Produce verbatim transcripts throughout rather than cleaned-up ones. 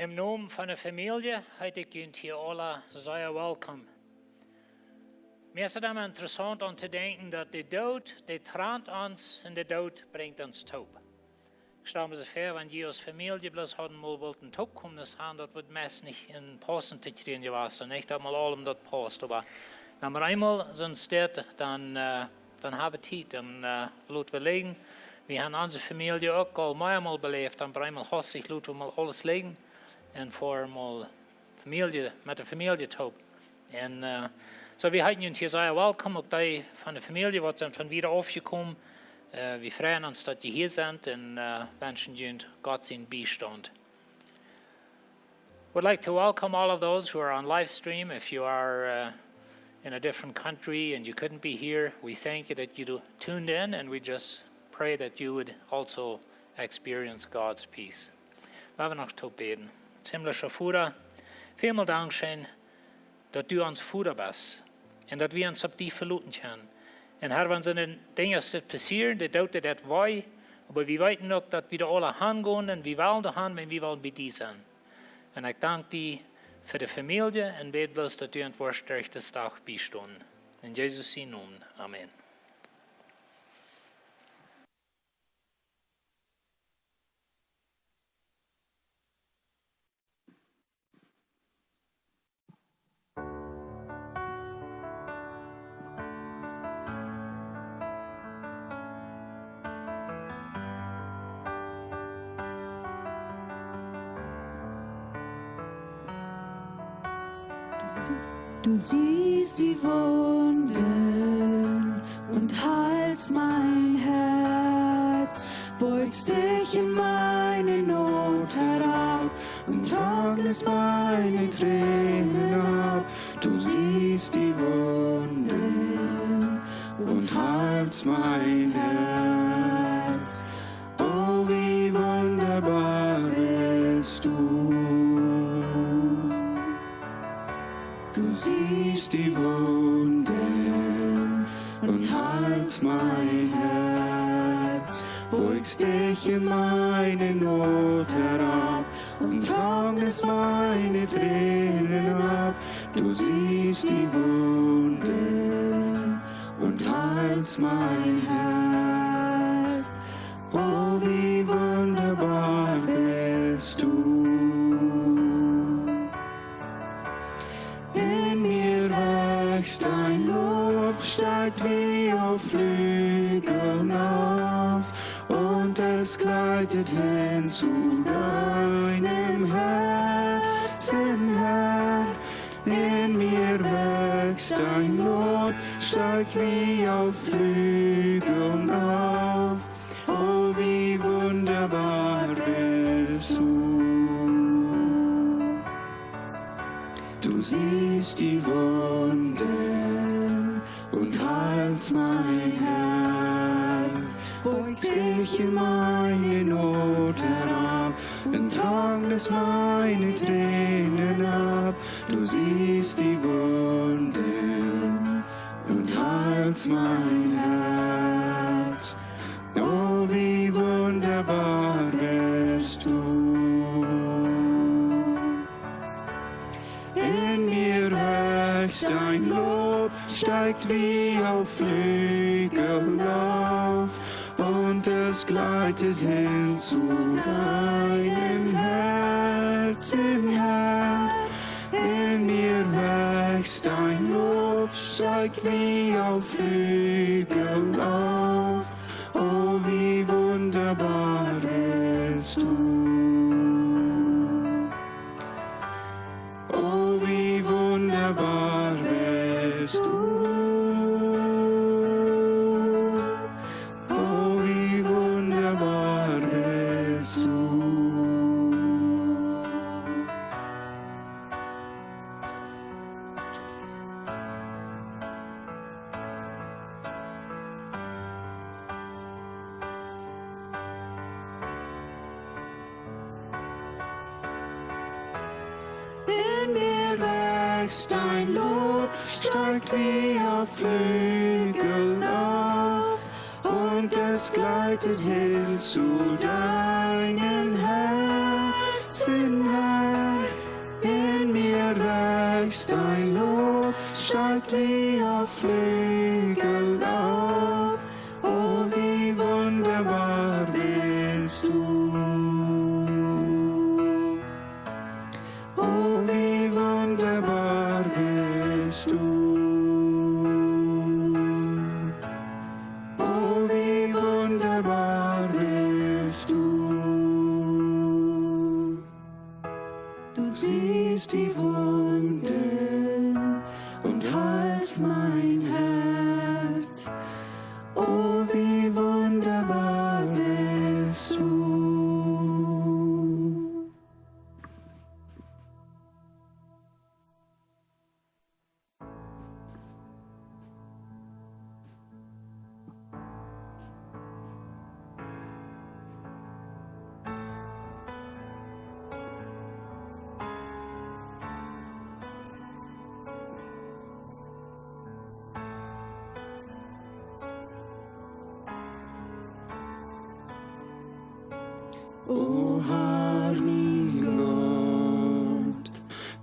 Em Nomen von de Famielje heet ekj junt hia aula sea welkom. Mie es et emma interessaunt aun to denkjen, daut de Doot, dee trant ons un de Doot brinjt ons toop. Ekj stal mie soo väa, wan jie aus Famielje bloos hauden mol wullt een Toopkomes han, daut wudd meist nich en paussen to kjrieen jewast sennen. Nich daut mol aulem daut paust, oba wan wie eemol sent, dan, äh, dan hab wie Tiet, dan, äh, lot wie lijen. Wie haben onse Famielje uk aul meamol beläft, dan opp eemol hastich lot wie mol aules lijen un foaren mol Famielje, met de Famielje toop. Un, äh, soo, wie heeten junt hia sea welkom, uk dee von de Famielje, waut sent von wieda aufjekomen. Äh, wie freien ons, daut jie hia sent un, äh, wenschen junt Gott sienen Biestaunt. Would like to welcome all of those who are on live stream. If you are, uh, in a different country and you couldn't be here, we thank you that you do, tuned in, and we just pray that you would also experience God's peace. Lot ons noch toop bäden. Himmlischa Voda, välmol dankscheen, daut du ons Voda best un daut wie ons opp die veloten kjennen. Un Herr, wan soone Dinja passieren, dee doonen daut wee, oba wie weeten uk, daut wie doa aula hangonen un wie wellen doa han, wan wie wellen bie die sennen. Un ekj dank die fa de Famielje un bäd bloos, daut du an woascht derch disen Dach biestonen. En Jesus sienen Nomen. Amen. Du siehst die Wunden und heilst mein Herz, beugst dich in meine Not herab und trocknest meine Tränen ab. Du siehst die Wunden und heilst mein Herz. Oh, wie wunderbar bist du. Du siehst die Wunden und heilst mein Herz, beugst dich in meine Not herab und trocknest meine Tränen ab. Du siehst die Wunden und heilst mein Herz. Oh, wie wunderbar bist du. In mir wächst ein Lob, steigt wie auf Flügeln auf, und es gleitet hin zu deinem Herzen, Herr. In mir wächst ein Lob, steigt wie auf Flügeln auf. Oh, wie wunderbar bist du. Du siehst die Wunden und heilst mein Herz, beugst dich in meine Not herab und trocknest meine Tränen ab. Du siehst die Wunden und heilst mein Herz. Oh, wie wunderbar bist du. In mir wächst ein Lob, steigt wie auf Flügeln auf, und es gleitet hin zu deinem Herzen, Herr. In mir wächst ein Lob, steigt wie auf Flügeln auf. Oh, wie wunderbar bist du. Oh, wie wunderbar bist du. Oh, wie wunderbar bist du. In mir wächst ein Lob, steigt wie auf Flügeln auf, und es gleitet hin zu deinem Herzen, Herr. Dein Lob steigt wie auf Flügel auf. Oh, wie wunderbar bist du. Oh, wie wunderbar bist du. Oh, wie wunderbar bist du. Du siehst die Wunden und heilst mein Herz. Oh, wie wunderbar bist du. O Herr, mien Gott,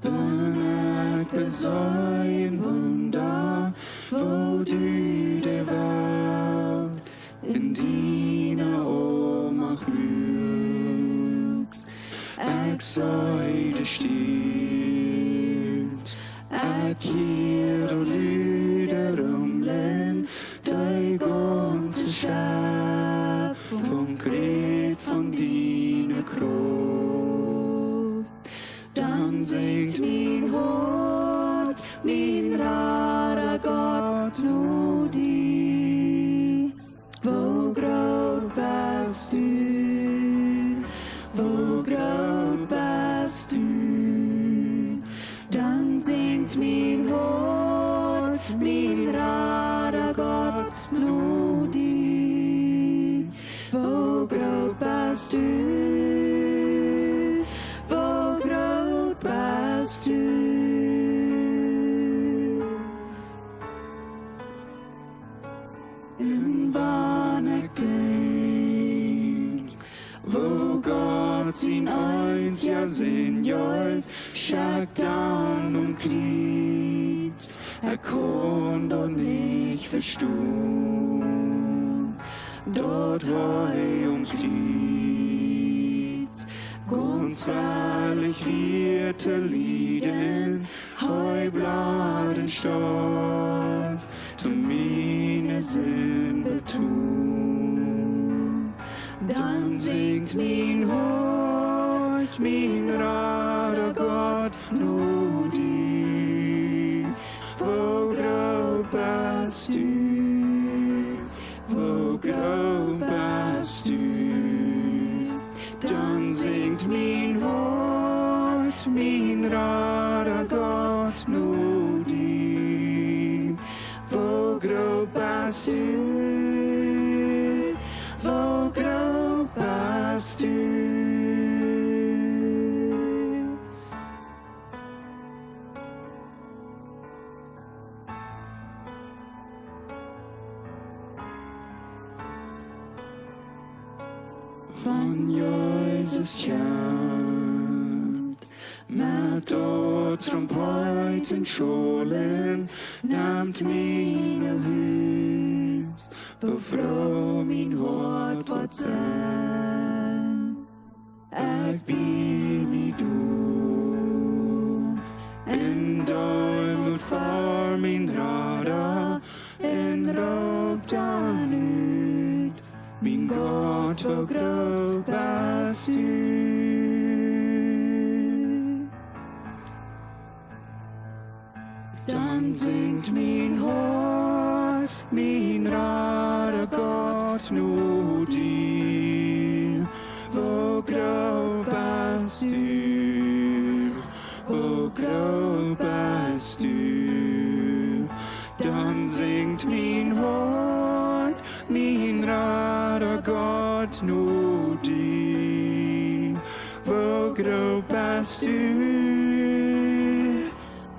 bemerk, beseeh Wunda, woo du de Welt en diene Oolmacht muakst. Ekj see de Stieet, ekj hia de Lüda rumlen, de gaunze Schepfunk rät von diene Krauft. Dan sinjt mien Hoat, mien Rada Gott, no die. Woo groot best du, woo groot best du. Dan sinjt mien Hoat, mien Rada Gott, no die. Woo groot best du, woo groot best du. Un wan ekj denkj, woo Gott sien eensja Sän jeef, schekjt dan aum Kjriez. Ekj kaun daut nich vestonen, daut hee aum Kjriez gaunz wellich wia to lieden. Hee bleed un storf, toom miene Sind betonen. Dan sinjt mien Hoat, mien Rada Gott, no die. Woo groot best du, woo groot best du. Dan sinjt mien Hoat, mien Rada Gott, no die. Woo groot best du, woo groot best du. Wan Jesus kjemt met de Trompeeten schollen, nemt miene Hus, woo froo mien Hoat woat sennen. Ekj bieej mie doa en Deemoot ver mien Rada un roop dan ut: Mien Gott, woo groot best du. Dan sinjt mien Hoat, mien Rada Gott, no die. Woo groot best du, woo groot best du. Dan sinjt mien Hoat, mien Rada Gott, no die. Woo groot best du,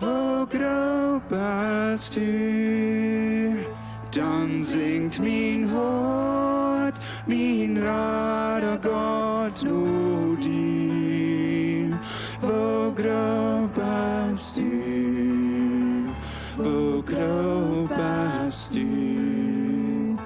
woo groot best du. Dan sinjt mien Hoat, mien Rada Gott, no die. Woo groot best du. Groot best du,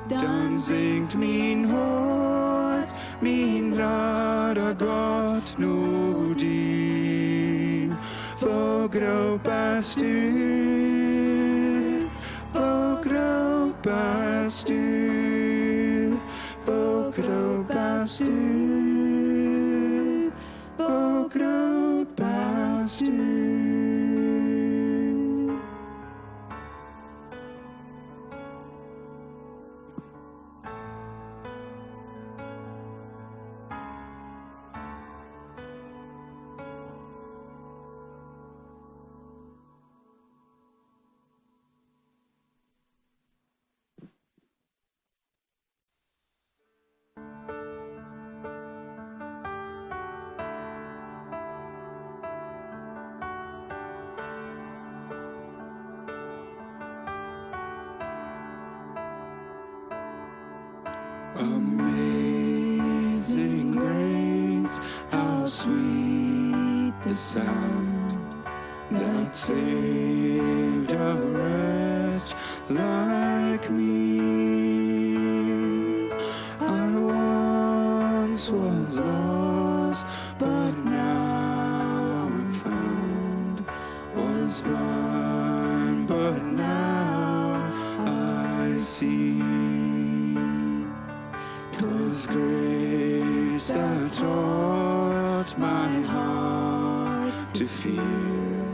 dan sinjt mien Hoat, mien Rada Gott, no die. Woo groot best du, woo groot best du, woo groot best du, woo groot best du. Amazing grace, how sweet the sound that saved a wretch like me. I once was lost, but now I'm found. Was blind, but now I see. 'Twas grace that taught my heart to fear,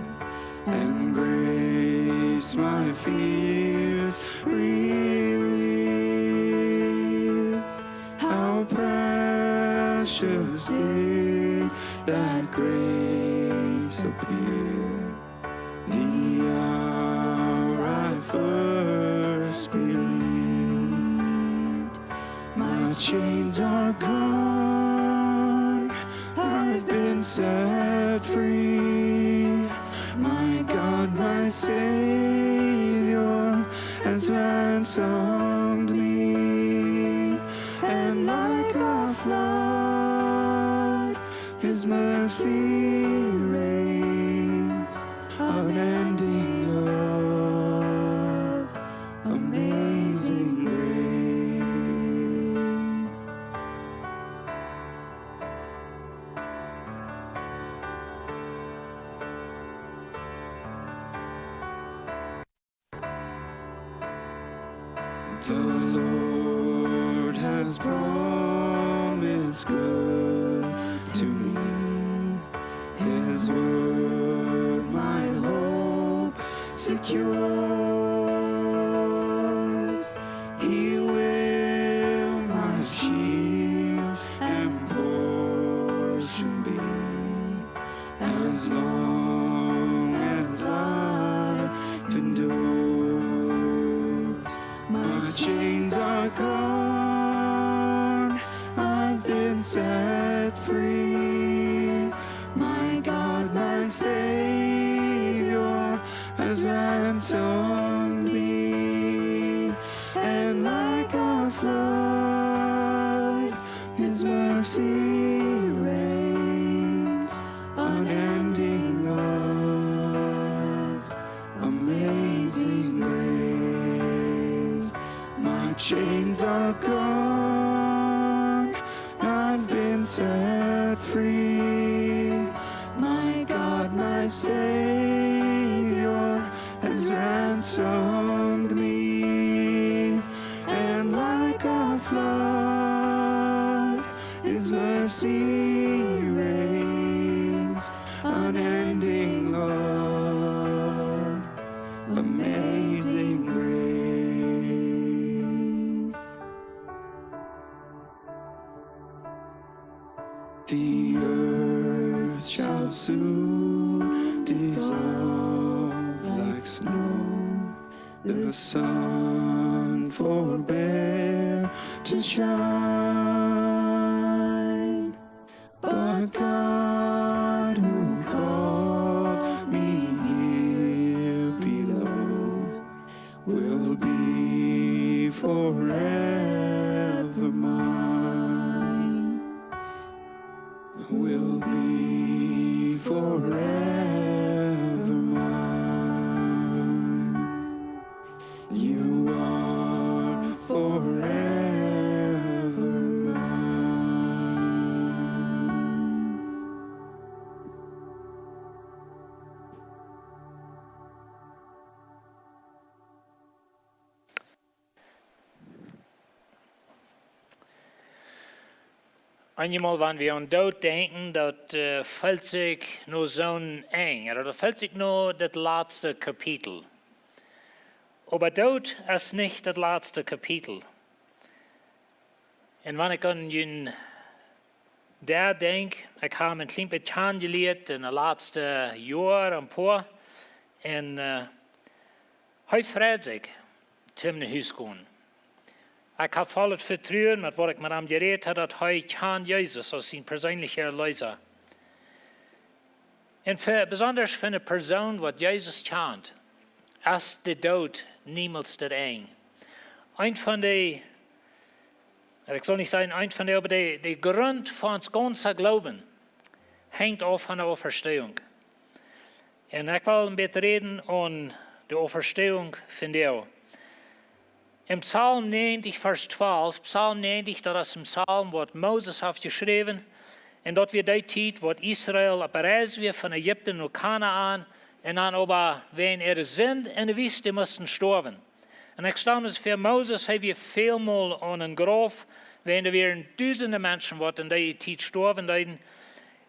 and grace my fears relieved. How precious day that grace appeared, the hour I first believed. My chains are gone, I've been set free. My God, my Savior has ransomed me, and like a flood, His mercy reigns. Unending love, amazing grace. The Lord has promised good to me. His word my hope secures. He will my shield and portion be, as long as life endures. My chains are gone, I've been set free. My God, my Savior has ransomed me, and like a flood, His mercy reigns. Unending love, amazing grace. My chains are gone, I've been set free. My God, my Savior has ransomed me, and like a flood, His mercy reigns. Unending love, amazing grace. The earth shall soon dissolve like snow. The sun forbear to shine. But God, who called me here below, will be forever mine, will be forever mine. Eenjemol, wan wie aun Doot denkjen, daut äh, feelt sikj no soon Enj, ooda daut feelt sikj no daut latste Kapitel. Oba Doot es nich daut latste Kapitel. Un wan ekj aun jun Dad denkj, ekj hab am een kjlien bät kjanen jelieet en de latste Joaren, een poa. Un äh, hee freit sikj, toom no Hus gonen. Ekj hab vollet Vetruen met waut ekj met am jerät hab, daut hee kjant Jesus aus sien perseenlicha Erleesa. Un fa, besondasch fa eene Persoon, waut Jesus kjant, es de Doot niemols daut Enj. Eent von de, ekj saul nich sajen eent von de, oba de, de Grunt von ons gaunza Gloowen henjt auf von de Auferstehung. Un ekj well een bät räden aun de Auferstehung von Deel. En Psalm näajentich, Varsch twalf, Psalm näajentich, daut es een Psalm, waut Moses haft jeschräwen. Un daut wia dee Tiet, waut Israel opp Reis wia von Ägipten no Kanaan. Un dan oba wäajen äare Sind en de Wiest musten stoawen. Un ekj stal mie väa, Moses, hee wia välmol aun een Grauf, wäajen doa wieren dusende Menschen, waut en dee Tiet stoawen deeden.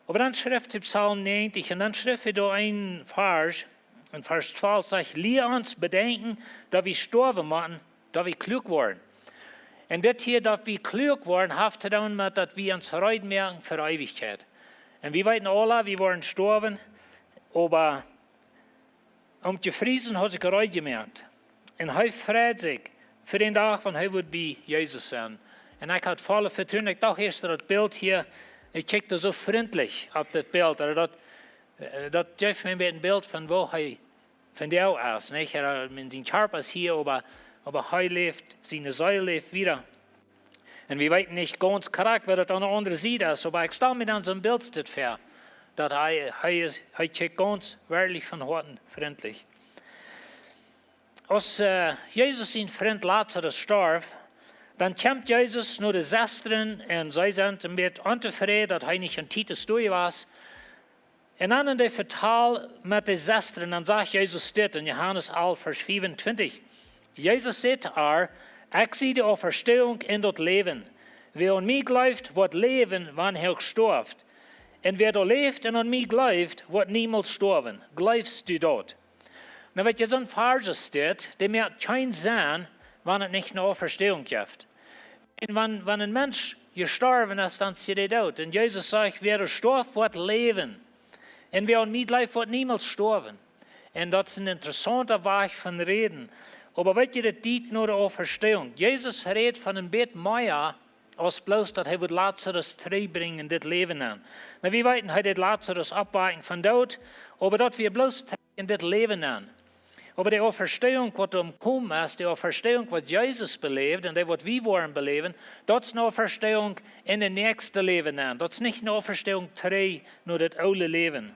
Oba dan schrift hee Psalm näajentich, un dan schrift hee doa een Varsch, en Varsch twalf sajcht: "Lia ons bedenkjen, daut wie stoawen motten, daut wie kluak woaren." Un dit hia, daut wie kluak woaren, haft to doonen met daut wie ons reed moaken fa Eewichkjeit. Un wie weeten aula, wie woaren stoawen, oba Oomkje Friesen haud sikj reed jemoakt. Un hee freid sikj fa dän Dach, wan hee wudd bie Jesus sennen. Un ekj haud volle Vetruen. Ekj docht ieescht, daut Bilt hia, ekj kjikjt soo frintlich opp dit Bilt. Ooda daut, äh, daut jeft mie een bät een Bilt von woo hee vondoag es, nich? Hee, äh, met sien Kjarpa es hia, oba, oba hee läft, siene Seel läft wieda. Un wie weeten nich gaunz krakjt, woo daut aun de aundre Sied es, oba ekj stal mie dan soon Bilt dit väa, daut hee, hee es, hee kjikjt gaunz werkjlich von Hoaten frintlich. Aus äh, Jesus sien Frint Lazarus storf, dan kjemt Jesus no de Sestren un see sent een bät ontofräd, daut hee nich aun Tiet doa wia. Un dan en de Vetal met de Sestren, dan sajcht Jesus dit en Johanes alf, Varsch fiefuntwintich. Jesus säd to ar: "Ekj sie de Auferstehung un daut Läwen. Wäa aun mie jleeft, woat läwen, wan hee uk stoaft. Un wäa doa läft un aun mie jleeft, woat niemols stoawen. Jleefst du daut?" Nu, weetst, soon Varsch es dit, dee moakt kjeen Senn, wan et nich eene Auferstehung jeft. Un wan, wan een Mensch jestorwen es, dan es hee doot. Un Jesus sajcht: "Wäa doa stoaft, woat läwen. Un wäa aun mie jleeft, woat niemols stoawen." Un daut es een interessaunta Wajch von räden. Oba weetst, daut diet no de Auferstehung. Jesus rät von een bät mea aus bloos daut hee wudd Lazarus trigjbrinjen en dit Läwen nenn. Nu, wie weeten, hee deed Lazarus oppwakjen von doot, oba daut wia bloos trigjbrinjen en dit Läwen nenn. Oba de Auferstehung, waut doa om komen es, de Auferstehung, waut Jesus beläft un dee, waut wie woaren beläwen, daut es eene Auferstehung en daut näakjste Läwen nenn. Daut es nich eene Auferstehung trigj no daut oole Läwen.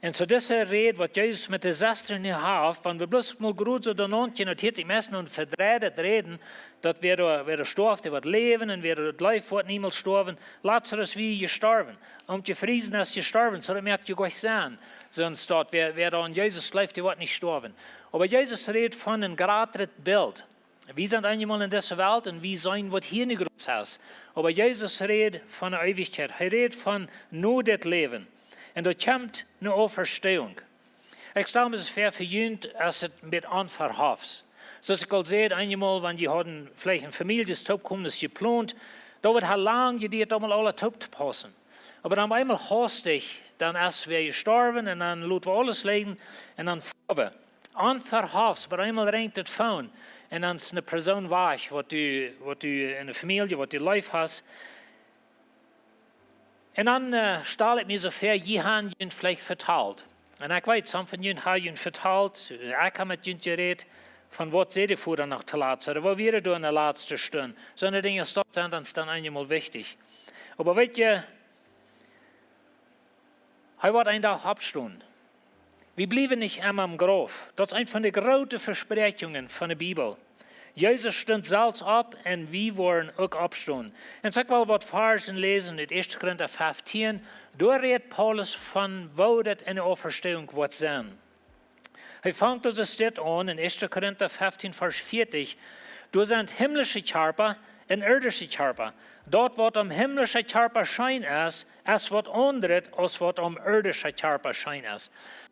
Un soo dise Räd, waut Jesus met de Sestren nu haft, wan wie bloos mol groot soo doa nenn kjikjen, daut hieet sikj meist no een vedreijdet Räden, daut wäa doa, wäa doa stoaft, dee woat läwen, un wäa doa jleeft, woat niemols stoawen. Lazarus wia jestorwen. Oomkje Friesen es jestorwen, soo daut moakt je goanich Senn. Soon Staut, wäa, wäa doa aun Jesus jleeft, dee woat nich stoawen. Oba Jesus rät von een jratret Bilt. Wie sent eenjemol en dise Welt un wie seenen, waut hia nu groot es. Oba Jesus rät von de Eewichkjeit. Hee rät von no dit Läwen. Un doa kjemt eene Auferstehung. Ekj stal mie väa, fa junt es et een bät onverhofs. Soo aus ekj aul säd, eenjemol, wan jie hauden veleicht eene Famieljes-Toopkomes jeplont, daut wudd ha lang jedieet, om aula toop to paussen. Oba dan opp eemol haustich, dan es wäa jestorwen un dan lot wie aules lijen un dan foa wie. Onverhofs, opp eemol rinjt daut Phone un dan es eene Persoon wajch, waut du, waut du en de Famielje, waut du leef hast. Un dan äh, stal ekj mie soo väa, jie han junt veleicht vetalt. Un ekj weet, some von junt ha junt vetalt, ekj ha met junt jerät, von waut säd de Voda noch to latst, ooda waut wia doa en de latste Stund. Soone Dinja aus daut sent ons dan eenjemol wichtich. Oba weetst, hee woat een Dach oppstonen. Wie bliewen nich emma em Grauf. Daut es eent von de groote Vespräakjungen von de Bibel. Jesus stunt selfst opp un wie woaren uk oppstonen. Un soo ekj well waut Varzen läsen ut Ieeschte Korinta feftieen. Doa rät Paulus von woo daut en de Auferstehung woat sennen. Hee fangt aulsoo dit aun en Ieeschte Korinta feftieen, Varsch vieetich. Doa sent himmlische Kjarpa un irdische Kjarpa. Daut waut aum himmlischen Kjarpa scheen es, es waut aundret aus waut aum irdischen Kjarpa scheen es.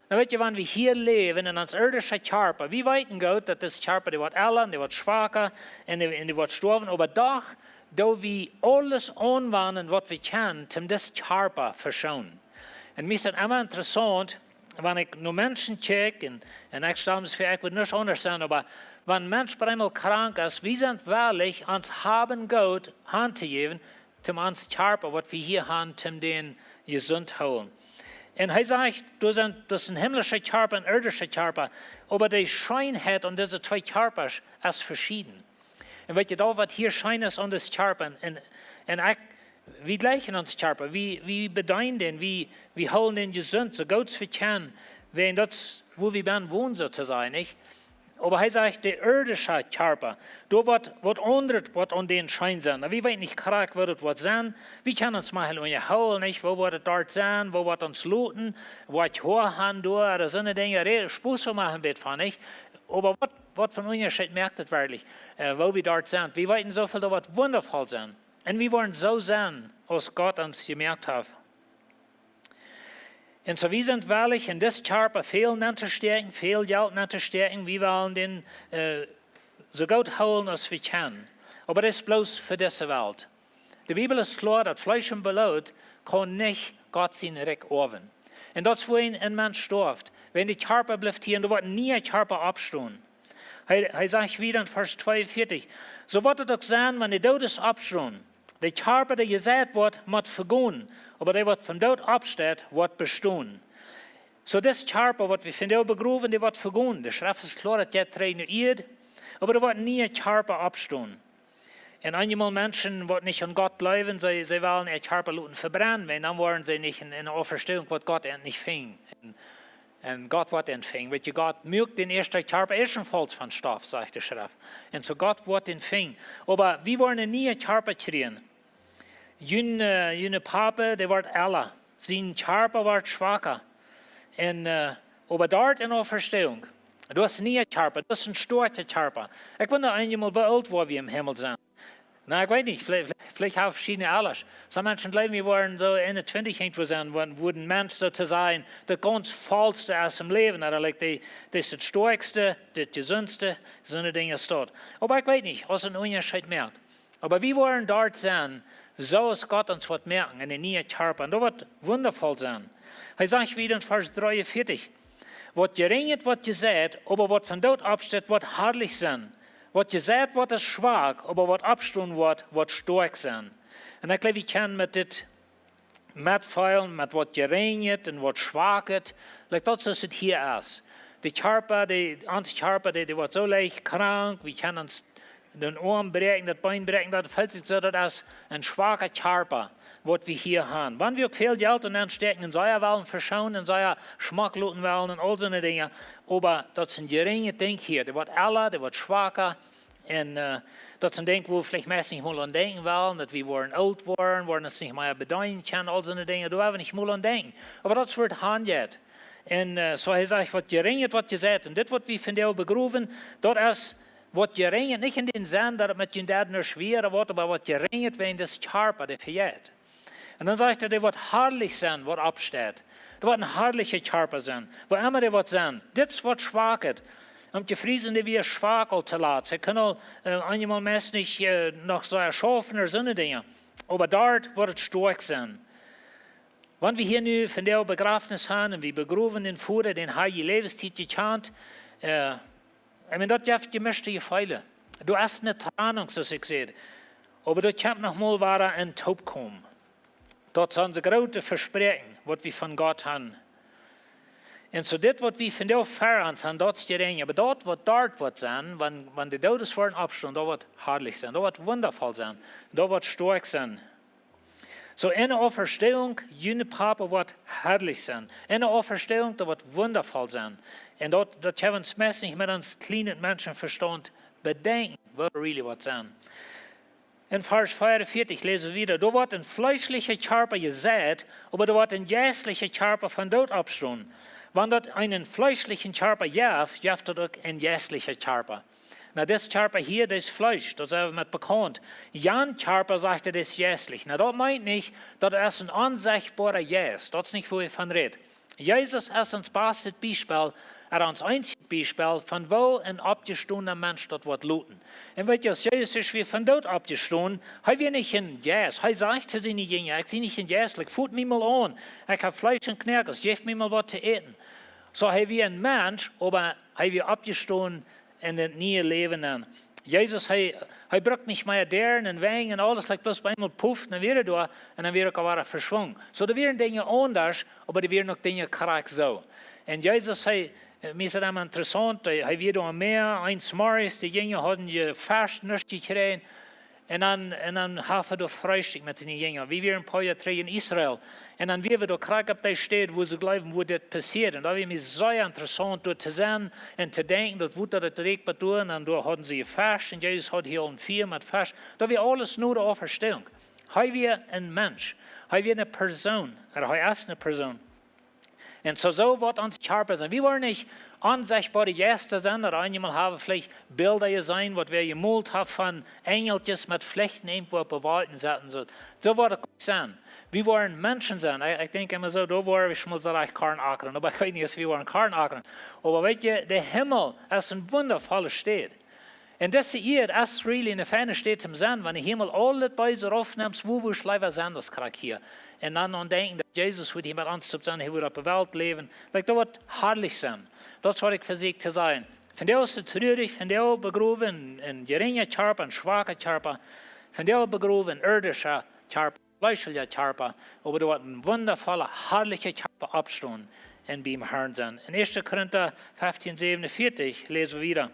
Dan weet jie, wan wie hia läwen en ons irdischen Kjarpa, wie weeten goot daut dis Kjarpa, dee woat ella, dee woat schwaka un dee, un dee woat stoawen, oba doch doo wie aules aunwenjen waut wie kjennen, om dis Kjarpa to veschoonen. Un mie es daut emma interessaunt, wan ekj no Menschen kjikj, un, un ekj stal mie ver, ekj wudd nuscht aundasch sennen, oba wan een Mensch bie eemol krank es, wie sent wellich ons Hab un Goot hantojäwen, om ons Kjarpa, waut wie hia haben, om dän jesunt hoolen. Un hee sajcht, doa sent, daut es een himmlischa Kjarpa, een irdischa Kjarpa, oba de Scheenheit aun dise twee Kjarpasch es veschieden. Un weet jie, daut waut hia scheen es aun dis Kjarpa, un, un, un ekj, wie jlikjen ons Kjarpa, wie, wie bedeenen dän, wie, wie hoolen dän jesunt, soo goot wie kjennen, wäajen daut es, wua wie bennen wonen, soo to sajen, nich? Oba hee sajcht, de irdische Kjarpa, doa woat, woat aundret, woat aun dän scheen sennen. Nu, wie weeten nich krakjt, woo daut woat sennen. Wie kjennen ons mau unjahoolen, nich? Woo woat et doa sennen? Woo woat ons loten? Woa ekj Hoa han doa? Ooda soone Dinja. Re-, Spos to moaken, weet von, nich? Oba waut, waut fa een Unjascheet moakt et werkjlich, äh, woo wie doa sent? Wie weeten soo väl, daut woat wundafoll sennen. Un wie woaren soo sennen, aus Gott ons jemoakt haft. Un soo, wie sent wellich, en dis Kjarpa väl nenn to stäakjen, väl Jelt nenn to stäakjen. Wie wellen dän, äh, soo goot hoolen aus wie kjennen. Oba daut es bloos fa dise Welt. De Bibel es kloa, daut Fleesch un Bloot kaun nich Gott sien Rikj oawen. Un daut es, wua een, een Mensch stoaft. Wan de Kjarpa blift hia, un doa woat een niea Kjarpa oppstonen. Hee, hee sajcht wieda en Varsch tweeunvieetich: Soo woat et uk sennen, wan de Doodes oppstonen. De Kjarpa, dee jeseit woat, mott vegonen, oba dee, waut vom Doot oppsteit, woat bestonen. Soo, dis Kjarpa, waut wie vondoag begrowen, dee woat vegonen. De Schreft es kloa, daut jeit trigj no Ieed, oba doa woat een niea Kjarpa oppstonen. Un eenjemol Menschen, waut nich aun Gott jleewen, see, see wellen äa Kjarpa loten vebrennen, wiels dan woaren see nich en, en Auferstehung, woat Gott an nich finjen. Un, un Gott woat an finjen. Weet jie, Gott muak dän ieeschten Kjarpa ebenfalls von Stoff, sajcht de Schreft. Un soo Gott woat dän finjen. Oba wie woaren een niea Kjarpa kjrieen. Jun, äh, june Papa, dee woat ella. Sien Kjarpa woat schwaka. Un, äh, oba doa en Auferstehung, daut es een niea Kjarpa, daut es een stoakja Kjarpa. Ekj wunda eenjemol, woo oolt woa wie em Himmel sennen. Nu, ekj weet nich, veleicht, veleicht, veleicht haben veschiedne Alders. Some Menschen jleewen, wie woaren soo eenuntwintich irjentwua sennen, wua, wua een Mensch soo to sajen daut gaunz vollste es em Läwen. Ooda, like, dee, dee es daut stoakjste, daut jesuntste, soone Dinja es daut. Oba ekj weet nich, aus et een Unjascheet moakt. Oba wie woaren doa sennen, soo aus Gott ons woat moaken, en een niea Kjarpa. Un daut woat wundafoll sennen. Hee sajcht wieda en Varsch dreeunvieetich: Waut jerinjet woat jeseit, oba waut vom Doot oppsteit, woat harlich sennen. Waut jeseit woat aus schwak, oba waut oppstonen woat, woat stoakj sennen. Un ekj jleew, wie kjennen met dit metfeelen, met waut jerinjet un waut schwaket, like daut soo aus et hia es. De Kjarpa, de, ons Kjarpa, dee, dee woat soo leicht krank, wie kjennen ons dän Oarm bräakjen, daut Been bräakjen, daut feelt sikj soo, daut es een schwaka Kjarpa, waut wie hia haben. Wan wie uk väl Jelt nenn stäakjen un sea wellen veschoonen un sea schmock loten wellen un aul soone Dinja, oba daut es een jerinjet Dinkj hia. Dee woat ella, dee woat schwaka, un, äh, daut es een Dinkj, wua wie veleicht meist nich mol aun denkjen wellen, daut wie woaren oolt woaren, woaren ons nich mea bedeenen kjennen, aul soone Dinja, doa woa wie nich mol aun denkjen. Oba daut es, wua et hanjeit. Un, äh, soo hee sajcht, waut jerinjet woat jeseit. Un dit, waut wie vondoag begrowen, daut es waut jerinjet, nich en dän Senn, daut et met jun Dad nuscht wea woat, oba waut jerinjet wäajen dis Kjarpa, dee vejeit. Un dan sajcht hee, dee woat harlich sennen, waut oppsteit. Dee woat een harlicha Kjarpa sennen, wua emma dee woat sennen. Dit es waut schwaket. Un de Friesen, dee wieren schwak aul to lat. See kunnen aul, äh, eenjemol meist nich, äh, noch soo schaufen ooda soone Dinja. Oba doa woat et stoakj sennen. Wan wie hia nu vondoag Bejrafnis haben un wie begrowen dän Voda, dän hee de Läwenstiet jekjant, äh, ekj meen, daut jeft jemischte Jefeelen. Doa es eene Trennung, soo aus ekj säd. Oba doa kjemt noch mol wada een Toopkomen. Daut sent onse groote Vespräakjen, waut wie von Gott haben. Un soo dit, waut wie vondoag ver ons haben, daut es jerinj. Oba daut, waut doa woat sennen, wan, wan de Doodes woaren oppstonen, daut woat harlich sennen, daut woat wundafoll sennen, daut woat stoakj sennen. Soo, en de Auferstehung, june Papa woat harlich sennen. En de Auferstehung, daut woat wundafoll sennen. Un daut, daut kjenn wie ons meist nich met ons kjlienet Menschenvestaunt bedenkjen, woo et really woat sennen. En Varsch veeaunvieetich läse wie wieda: Doa woat een fleeschlicha Kjarpa jeseit, oba doa woat een jeistlicha Kjarpa vom Doot oppstonen. Wan daut eenen fleeschlichen Kjarpa jeft, jeft daut uk een jeistlichen Kjarpa. Na, dis Kjarpa hia, dis Fleesch, daut sent wie met bekaunt. Jan Kjarpa, sajcht hee, dis jeistlich. Na, daut meent nich, daut es een onsechtboara Jeist. Daut es nich, wua hee von rät. Jesus es ons bastet Biespel, hee es ons eensjet Biespel von woo een oppjestonen Mensch daut woat loten. Un weet jie, aus Jesus es wada von doot oppjestonen, hee wia nich een Jeist. Hee sajcht to siene Jinja: "Ekj sie nich een Jeist, like, foot mie mol aun. Ekj hab Fleesch un Knoakes, jeef mie mol waut to äten." Soo, hee wia een Mensch, oba hee wia oppjestonen en daut niee Läwen aun. Jesus, hee, hee brukt nich mea Däaren un Wenj un aules, like, bloos bie eemol puff, dan wia hee doa un dan wia hee uk aul wada veschwungen. Soo, doa wieren Dinja aundasch, oba doa wieren uk Dinja krakjt soo. Un Jesus, hee, äh, mie es daut emma interessaunt, hee, hee wia doa aum Mäa, eent Morjes, de Jinja hauden jefascht, nuscht jekjräajen. Un dan, un dan haud hee doa Freestikj met siene Jinja. Wie wieren een poa Joa trigj en Israel. Un dan wieren wie doa krakjt opp dee Städ, wua see jleewen, wua dit passieet. Un daut wia mie sea interessaunt, doa to sennen un to denkjen, daut Wota, daut reakjt bat doa. Un dan doa hauden see jefascht. Un Jesus haud hia aul een Fia met Fesch. Daut wia aules no de Auferstehung. Hee wia een Mensch. Hee wia eene Persoon. Ooda hee es eene Persoon. Un soo, soo woat ons Kjarpa sennen. Wie woaren nich onsechtboare Jeista sennen, ooda eenjemol hab wie veleicht Bilda jeseenen, waut wäa jemolt haft von Enjelkjes met Flichten, irjentwua opp de Wolkjen sitten. Soo, soo woat et sennen. Wie woaren Menschen sennen. Ekj, ekj denkj emma soo, doa woaren wie schmol soo rajcht Korn akren. Oba ekj weet nich, aus wie woaren Korn akren. Oba weet jie, de Himmel es eene wundavolle Städ. Un dise Ieed es really eene feine Städ toom sennen, wan du hia mol aul daut Beese raufnemst, woo wurscht du leewa sennen aus krakjt hia. Un dan aun denkjen, daut Jesus woat hia met ons toop sennen, hee woat opp de Welt läwen. Like, daut woat harlich sennen. Daut es, waut ekj vesieekj to sajen. Vondoag es et trurich, vondoag begrowen een, een jerinja Kjarpa, een schwaka Kjarpa. Vondoag begrowen een irdischa Kjarpa, fleeschelja Kjarpa, oba doa woat een wundavolla, harlicha Kjarpa oppstonen un biem Herrn sennen. En Ieeschte Korinta fefteen sewenunvieetich läsen wie wieda: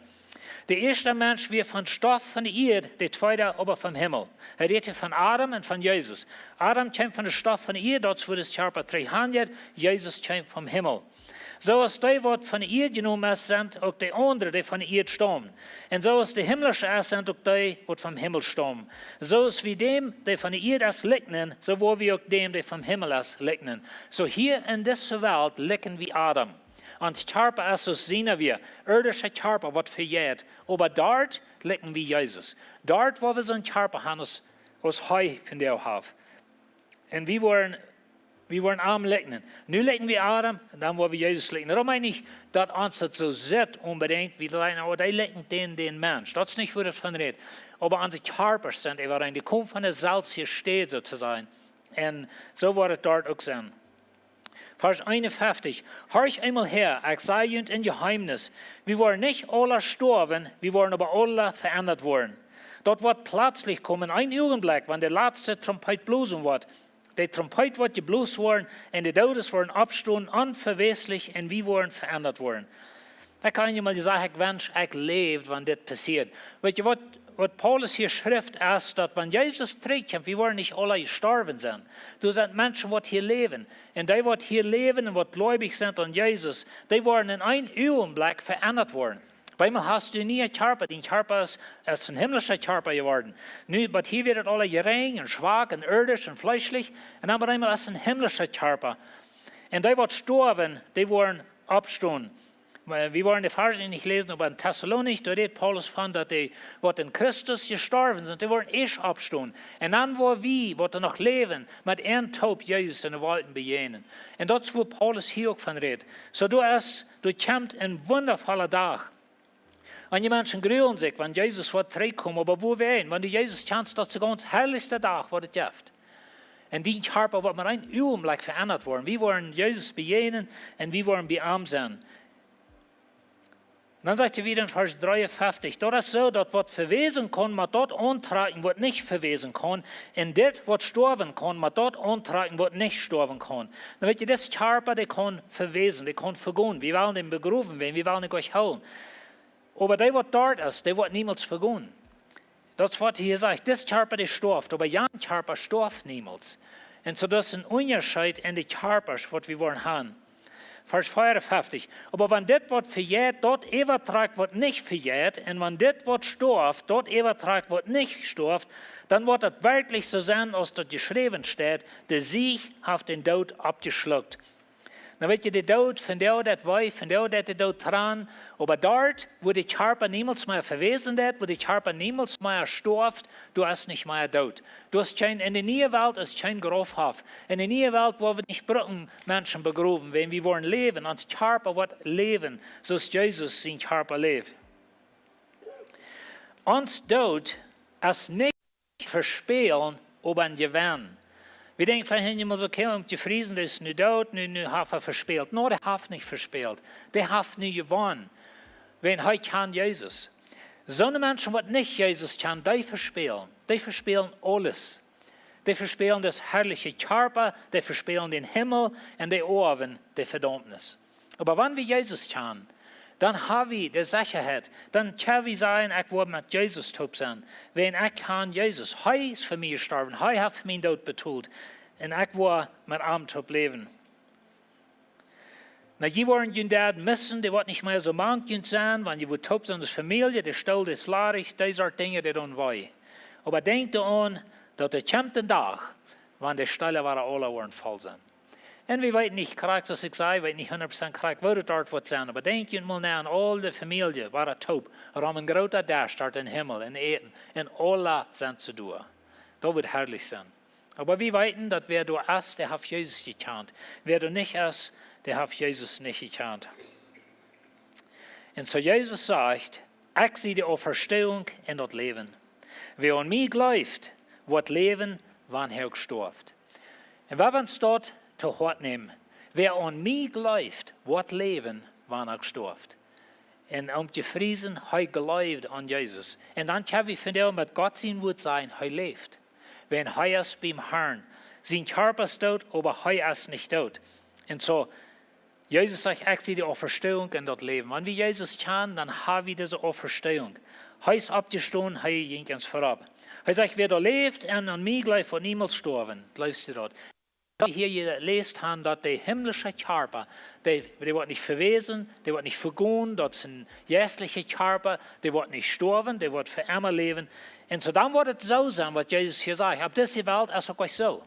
"De ieeschta Mensch wia von Stoff von de Ieed, de tweeda oba vom Himmel." Hee rät hia von Adam un von Jesus. Adam kjeem von de Stoff von de Ieed, daut es wua dis Kjarpa trigj han jeit, Jesus kjeem vom Himmel. Soo aus dee, waut von de Ieed jenomen es, sent uk de aundre, dee von de Ieed staumen. Un soo aus de himlische es, sent uk dee, waut vom Himmel staumen. Soo aus wie däm, dee von de Ieed es, likjnen, soo woa wie uk däm, dee vom Himmel es, likjnen. Soo hia en dise Welt likjen wie Adam. Ons Kjarpa es soo aus siena wia, irdischa Kjarpa, waut vejeit. Oba doa likjen wie Jesus. Doa woa wie soon Kjarpa han aus, aus hee vondoag haft. Un wie woaren, wie woaren am likjnen. Nu likjen wie Adam, dan woa wie Jesus likjnen. Daut meent nich, daut ons daut soo sitt onbedinjt, wie sajen, oh, dee likjnen dän, dän Mensch. Daut es nich, wua daut von rät. Oba onse Kjarpasch sent äwareen, dee komen von de selwje Städ, soo to sajen. Un soo woat et doa uk sennen. Varsch eenunfeftich: "Horcht eemol häa, ekj saj junt een Jeheemnis. Wie woaren nich aula stoawen, wie woaren oba aula veendat woaren." Daut woat pletslich komen, een Uagenblekj, wan de latste Trompeet blosen woat. De Trompeet woat jeblost woaren un de Doodes woaren oppstonen, onvewäslich, un wie woaren veendat woaren. Ekj kaun junt mol sajen, ekj wensch, ekj läwd, wan dit passieet. Weet jie waut, waut Paulus hia schrift, es daut, wan Jesus trigjkjemt, wie woaren nich aula jestorwen sennen. Doa sent Menschen, waut hia läwen. Un dee, waut hia läwen un waut jleewich sent aun Jesus, dee woaren en een Uagenblekj veendat woaren. Bie mie hast du een niea Kjarpa, dien Kjarpa es, es een himlischa Kjarpa jeworden. Nu, oba hia wia et aula jerinj un schwak un irdisch un fleeschlich. Un dan opp eemol es een himlischa Kjarpa. Un dee, waut stoawen, dee woaren oppstonen. Wie woaren de Varsch nich läsen, oba en Tessalonich, doa rät Paulus von, daut dee, waut en Christus jestorwen sent, dee woaren ieescht oppstonen. Un dan woa wie, waut doa noch läwen, met an toop Jesus en de Wolkjen bejäajnen. Un daut es, wua Paulus hia uk von rät. Soo, doa es, doa kjemt een wundavolla Dach. Un de Menschen grulen sikj, wan Jesus woat trigjkomen, oba wua wie, wan du Jesus kjanst, daut es de gaunz harlichsta Dach, waut et jeft. Un dien Kjarpa woat mau een Uagenblekj veendat woaren. Wie woaren Jesus bejäajnen un wie woaren bie am sennen. Dan sajcht hee wada en Varsch dreeunfeftich: "Daut es soo, daut waut vewäsen kaun, mott daut auntrakjen, waut nich vewäsen kaun. Un dit, waut stoawen kaun, mott daut auntrakjen, waut nich stoawen kaun." Dan weet jie, dis Kjarpa, dee kaun vewäsen, dee kaun vegonen. Wie wellen dän begrowen, wie wellen dän nich hoolen. Oba dee, waut doa es, dee woat niemols vegonen. Daut es, waut hee sajcht. Dis Kjarpa, dee stoaft, oba jan Kjarpa stoaft niemols. Un soo, daut es een Unjascheet en de Kjarpasch, waut wie woaren han. Varsch veeunfeftich: "Oba wan dit, waut vejeit, daut äwatrakjt, waut nich vejeit, un wan dit, waut stoaft, daut äwatrakjt, waut nich stoaft, dan woat et werkjlich soo sennen, aus daut jeschräwen steit: De Siech haft dän Doot oppjeschlukt." Dan weet jie, de Doot, vondoag deit wee, vondoag deit de Doot tran, oba doa, wua de Kjarpa niemols mea vewäsen deit, wua de Kjarpa niemols mea stoaft, doa es nich mea Doot. Doa es kjeen, enne niee Welt es kjeen Graufhoff. Enne niee Welt woa wie nich brucken Menschen begrowen, wan wie woaren läwen, ons Kjarpa woat läwen, soo aus Jesus sien Kjarpa läft. Ons Doot es nich vespälen, oba een Jewenn. Wie denkjen veleicht eemol soo, okay, om to friesen, dee es nu doot, nu, nu haft hee vespält. Nä, dee haft nich vespält. Dee haft nu jewonnen. Wan hee kjant Jesus. Soone Menschen, waut nich Jesus kjanen, dee vespälen. Dee vespälen aules. Dee vespälen daut harliche Kjarpa, dee vespälen dän Himmel un dee oawen de Vedaumnis. Oba wan wie Jesus kjanen, dan ha wie de Sechaheit, dan kjenn wie sajen, ekj woa met Jesus toop sennen. Wan ekj kjan Jesus, hee es fa mie jestorwen, hee haft mien Doot betolt un ekj woa met am toop läwen. Na, jie woaren jun Dad missen, dee woat nich mea soo mank junt sennen, wan jie woaren toop sennen aus Famielje, de Stool es ladich, dee Sort Dinja, dee doonen wee. Oba denkjt doaraun, daut doa kjemt een Dach, wan de Städ woat aula woaren voll sennen. Un wie weeten nich krakjt, soo aus ekj säd, wie weeten nich hundat Prozent krakjt, woo daut doa woat sennen. Oba denkjt jie mol no aun aul de Famielje, woaren toop, rom een groota Desch doa em Himmel, un äten, un aula sent see doa. Daut woat harlich sennen. Oba wie weeten, daut wäa doa es, dee haft Jesus jekjant. Wäa doa nich es, dee haft Jesus nich jekjant. Un soo Jesus sajcht, ekj sie de Auferstehung un daut Läwen. Wäa aun mie jleeft, woat läwen, wan hee uk stoaft. Un wie woaren ons daut to Hoat nämen. Wäa aun mie jleeft, woat läwen, wan hee uk stoaft. Un om to friesen, hee jleeft aun Jesus. Un dan kjenn wie vondoag met Gott sien Wuat sajen, hee läft. Wan hee es biem Harn. Sien Kjarpa es doot, oba hee es nich doot. Un soo, Jesus sajcht, ekj sie de Auferstehung un daut Läwen. Wan wie Jesus kjanen, dan ha wie dise Auferstehung. Hee es oppjestonen, hee jinkj ons verop. Hee sajcht, wäa doa läft un aun mie jleeft, woat niemols stoawen. Jleefst du daut? Wie hia jeläst haben, daut de himmlische Kjarpa, dee, dee woat nich vewäsen, dee woat nich vegonen, daut es een jeistlicha Kjarpa, dee woat nich stoawen, dee woat fa emma läwen. Un soo dan woat et soo sennen, waut Jesus hia sajcht. Opp dise Welt es uk nich soo.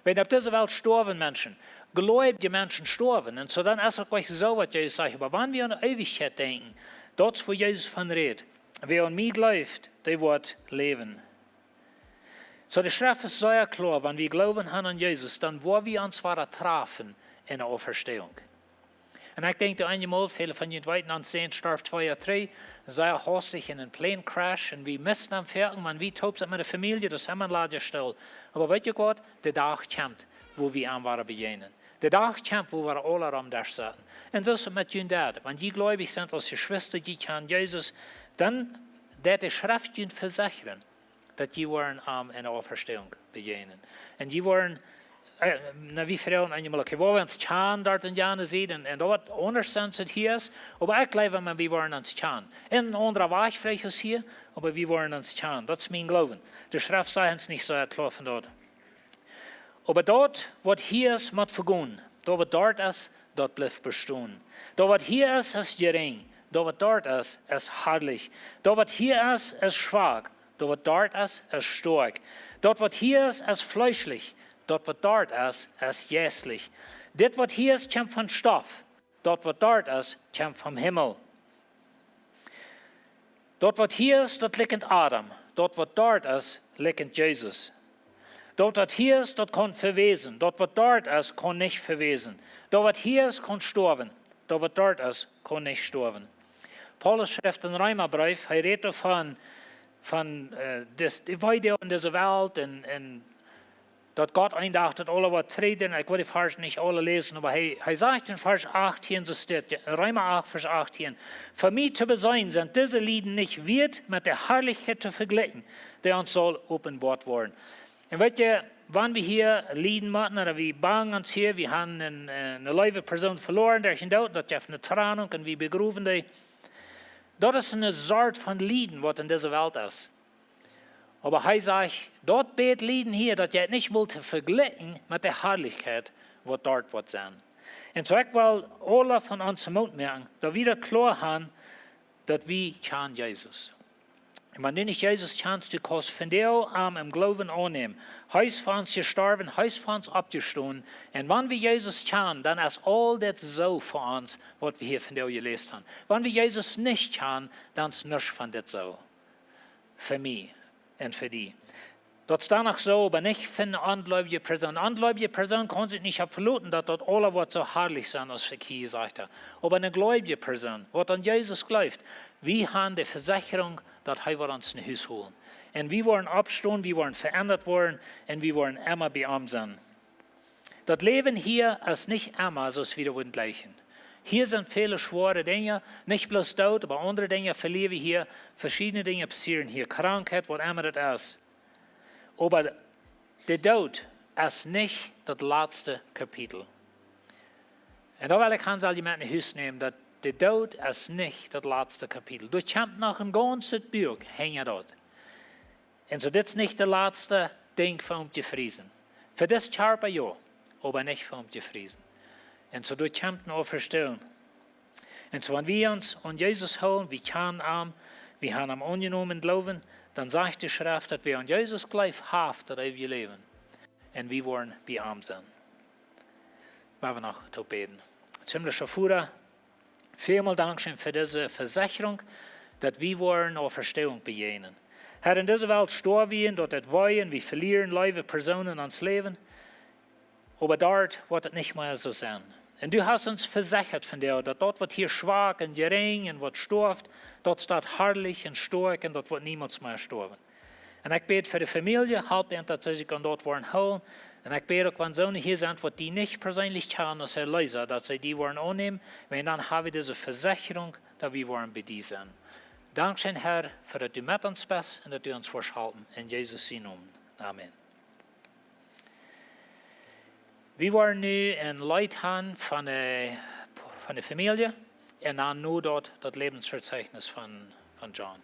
Wan opp dise Welt stoawen Menschen, jleewje Menschen stoawen. Un soo dan es et nich soo, waut Jesus sajcht. Oba wan wie aun de Eewichkjeit denkjen, daut es, wua Jesus von rät. Wäa aun mie jleeft, dee woat läwen. Soo, de Schreft es sea kloa, wan wie Gloowen haben aun Jesus, dan woa wie ons woaren trafen en de Auferstehung. Un ekj denkj doa eenjemol, väle von junt weeten, ons Sän storf twee Joa trigj, sea haustich en een Plane Crash, un wie musten am foaken, wan wie toop sent met de Famielje, daut es emma een ladja Stool. Oba weet jie waut? De Dach kjemt, wua wie am woaren bejäajnen. De Dach kjemt, wua wie aula rom doa sennen. Un soo es et met junt daut. Wan jie jleewich sent aus Jeschwista, jie kjanen Jesus, dan deit de Schreft junt vesechren, daut jie woaren am en de Auferstehung bejäajnen. Un jie woaren, äh, na, wie froagen eenjemol, okay, woa wie ons kjanen doa en jane Sied, un, un daut woat aundasch sennen aus et hia es, oba ekj jleew, wie woaren ons kjanen. En een aundra Wajch veleicht aus hia, oba wie woaren ons kjanen. Daut es mien Gloowen. De Schreft sajcht ons nich soo kloa von daut. Oba daut, waut hia es, mott vegonen. Daut, waut doa es, daut blift bestonen. Daut, waut hia es, es jerinj. Daut, waut doa es, es harlich. Daut, waut hia es, es schwak. Daut, waut doa es, es stoakj. Daut, waut hia es, es fleeschlich. Daut, waut doa es, es jeistlich. Dit, waut hia es, kjemt von Stoff. Daut, waut doa es, kjemt vom Himmel. Daut, waut hia es, daut likjent Adam. Daut, waut doa es, likjent Jesus. Daut, waut hia es, daut kaun vewäsen. Daut, waut doa es, kaun nich vewäsen. Daut, waut hia es, kaun stoawen. Daut, waut doa es, kaun nich stoawen. Paulus schrift em Reemabreef, hee rät doavon, von, äh, dis, de Weedoag en dise Welt un, un daut Gott een Dach daut aula woat trigj doonen. Ekj well de Varsch nich aula läsen, oba hee, hee sajcht en Varsch achtieen, soo steit, jo, Reema acht, Varsch achtieen: Fa mie to beseenen sent dise Lieden nich wieet met de Harlichkjeit to vejlikjen, dee ons saul openboat woaren. Un weet jie, wan wie hia lieden motten, ooda wie bangen ons hia, wie haben een, äh, eene leewe Persoon veloaren derch dän Doot, daut jeft eene Trennung un wie begrowen dee. Daut es eene Sort von Lieden, waut en dise Welt es. Oba hee sajcht, daut bät Lieden hia, daut jeit nich mol to vejlikjen met de Harlichkjeit, waut doa woat sennen. Un soo ekj well aule von ons Moot moaken, daut wie daut kloa haben, daut wie kjanen Jesus. Wan du nich Jesus kjanst, du kaust vondoag am em Gloowen aunnämen. Hee es fa ons jestorwen, hee es fa ons oppjestonen. Un wan wie Jesus kjanen, dan es aul dit soo fa ons, waut wie hia vondoag jeläst haben. Wan wie Jesus nich kjanen, dan es nuscht von dit soo. Fa mie un fa die. Daut es dan noch soo, oba nich fa eene onjleewje Persoon. Eene onjleewje Persoon kaun sikj nich opp veloten, daut daut aules woat soo harlich sennen, aus ekj hia jesajcht hab. Oba eene jleewje Persoon, waut aun Jesus jleeft, wie haben de Vesechrunk, daut hee woat ons no Hus holen. Un wie woaren oppstonen, wie woaren veendat woaren un wie woaren emma bie am sennen. Daut Läwen hia es nich emma soo aus wie daut wudden jleichen. Hia sent väle schwoare Dinja, nich bloos Doot, oba aundre Dinja veläwen wie hia, veschiedne Dinja passieren hia, Krankheit, waut emma daut es. Oba de Doot es nich daut latste Kapitel. Un doa well ekj aun, saul jie met no Hus nämen, daut de Doot es nich daut latste Kapitel. Doa kjemt noch een gaunzet Buak hinja daut. Un soo, dit es nich daut latste Dinkj fa om to friesen. Fa disen Kjarpa jo, oba nich fa om to friesen. Un soo, doa kjemt eene Auferstehung. Un soo, wan wie ons aun Jesus hoolen, wie kjanen am, wie haben am aunjenomen em Gloowen, dan sajcht de Schreft, daut wäa aun Jesus jleeft, haft daut eewje Läwen. Un wie woaren bie am sennen. Woa wie noch toop bäden. Himmlischa Voda, välmol dankscheen fa dise Vesechrunk, daut wie woaren Auferstehung bejäajnen. Herr, en dise Welt stoawen wie un daut deit wee un wie velieren leewe Persoonen en ons Läwen. Oba doa woat et nich mea soo sennen. Un du hast ons vesecht vondoag, daut daut waut hia schwak un jerinj un waut stoaft, daut steit harlich un stoakj un daut woat niemols mea stoawen. Un ekj bäd fa de Famielje, help an, daut see sikj aun daut woaren hoolen. Un ekj bäd uk, wan soone hia sent, waut die nich perseenlich kjanen aus Erleesa, daut see die woaren aunnämen, wiels dan hab wie dise Vesechrunk, daut wie woaren bie die sennen. Dankscheen, Herr, fa daut du met ons best un daut du ons woascht halpen. En Jesus sienen Nomen. Amen. Wie woaren nu een Leet haben von de, von de Famielje un dan nu daut, daut Läwensvezeichnis von, von John.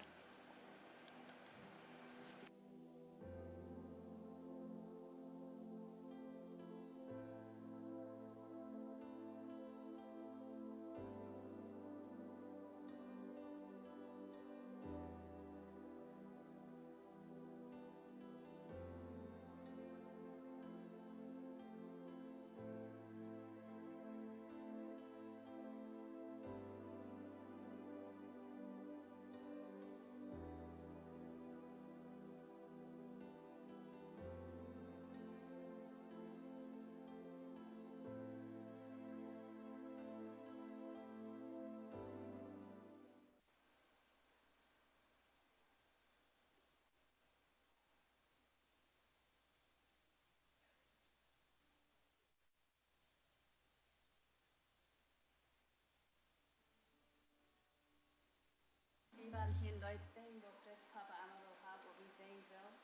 Wie wellen hia een Leet sinjen, waut Chris Papa emma well haben, waut wie sinjen sellen,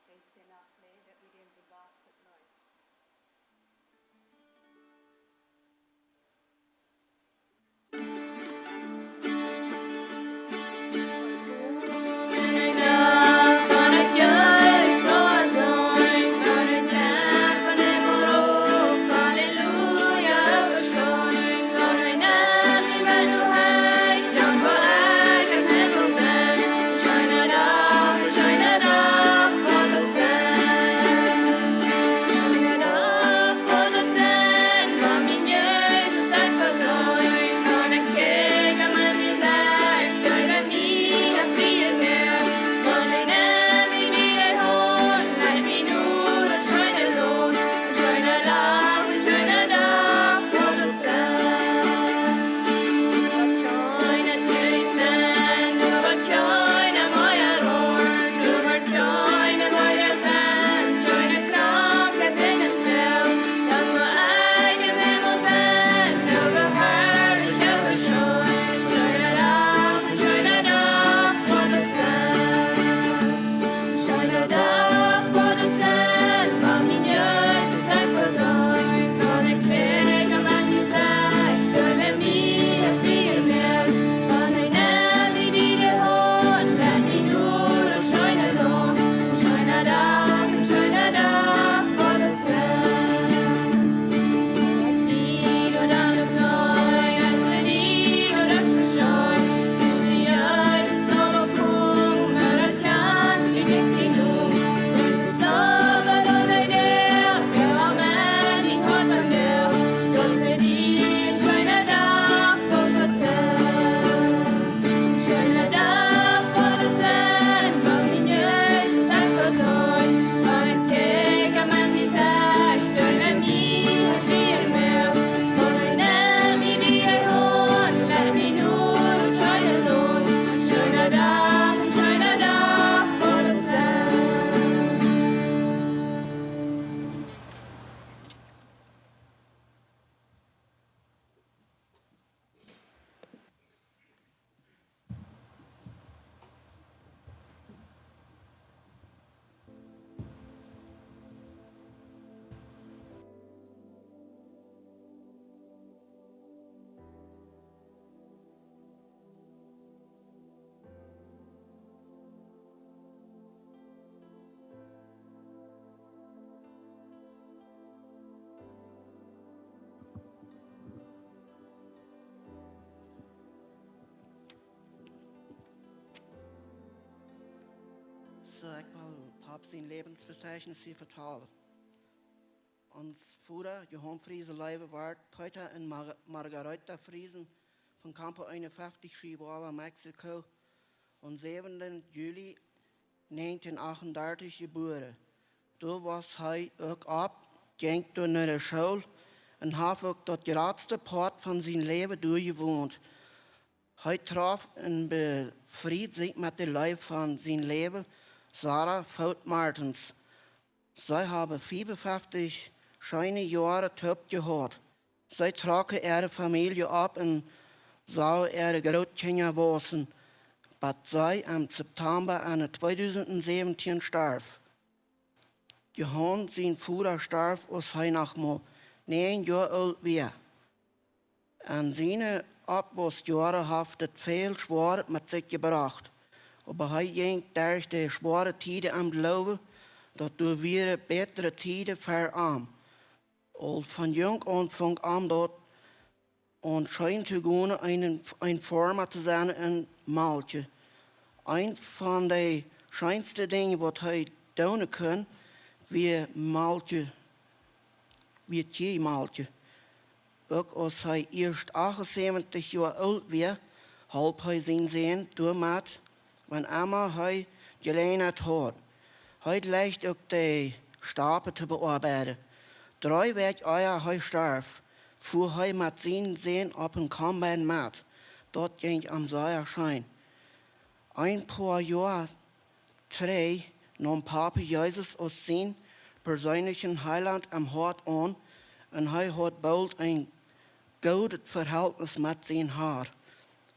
wiels hee noch läft, daut wie dän sien bastet Leet. Ekj well Pap sien Läwensvezeichnis hia vetalen. Ons Voda, Johan Friesen Leewe, wort Peeta un Mar-, Margareta Friesen von Campo eenunfeftich, Chihuahua, Mexiko, aum säwenden Juli näajentieen achtundartich jebuaren. Doa wos hee uk opp, jinkj doa no de School un haft uk daut jratste Poat von sien Läwen doa jewont. Hee trof un befried sikj met de Leew von sien Läwen, Sarah Vogt Martens. See haben fiefunfeftich scheene Joaren toop jehaut. See trocken äare Famielje opp un sagen äare Grootkjinja wausen, bat see em September en tweedusent säwentieen storf. Johan sien Voda storf, aus hee noch mau näajen Joa oolt wia. En siene Oppwaussjoaren haft et väl Schwoaret met sikj jebrocht. Oba hee jinkj derch de schwoare Tieden aum Gloowen, daut doa wieren bätre Tieden fa am. Aul von junk aun funk am daut aun scheen to gonen, een, een Farma to sennen un Malkjen. Eent von de scheenste Dinja, waut hee doonen kunn, wia Malkjen, wia Kjieemalkjen. Uk aus hee ieescht achtunsäwentich Joa oolt wia, holp hee sienen Sän doamet, wan emma hee Jeläajenheit haud. Hee leet uk de Stapen to beoabeiden. Dree Wäakj ea hee storf, fua hee met sienen Sän opp een Combine met. Daut jinkj am sea scheen. Een poa Joa trigj naum Papa Jesus aus sien perseenlichen Heilaunt em Hoat aun un hee haud boolt een goodet Vehältnis met sienen Harn.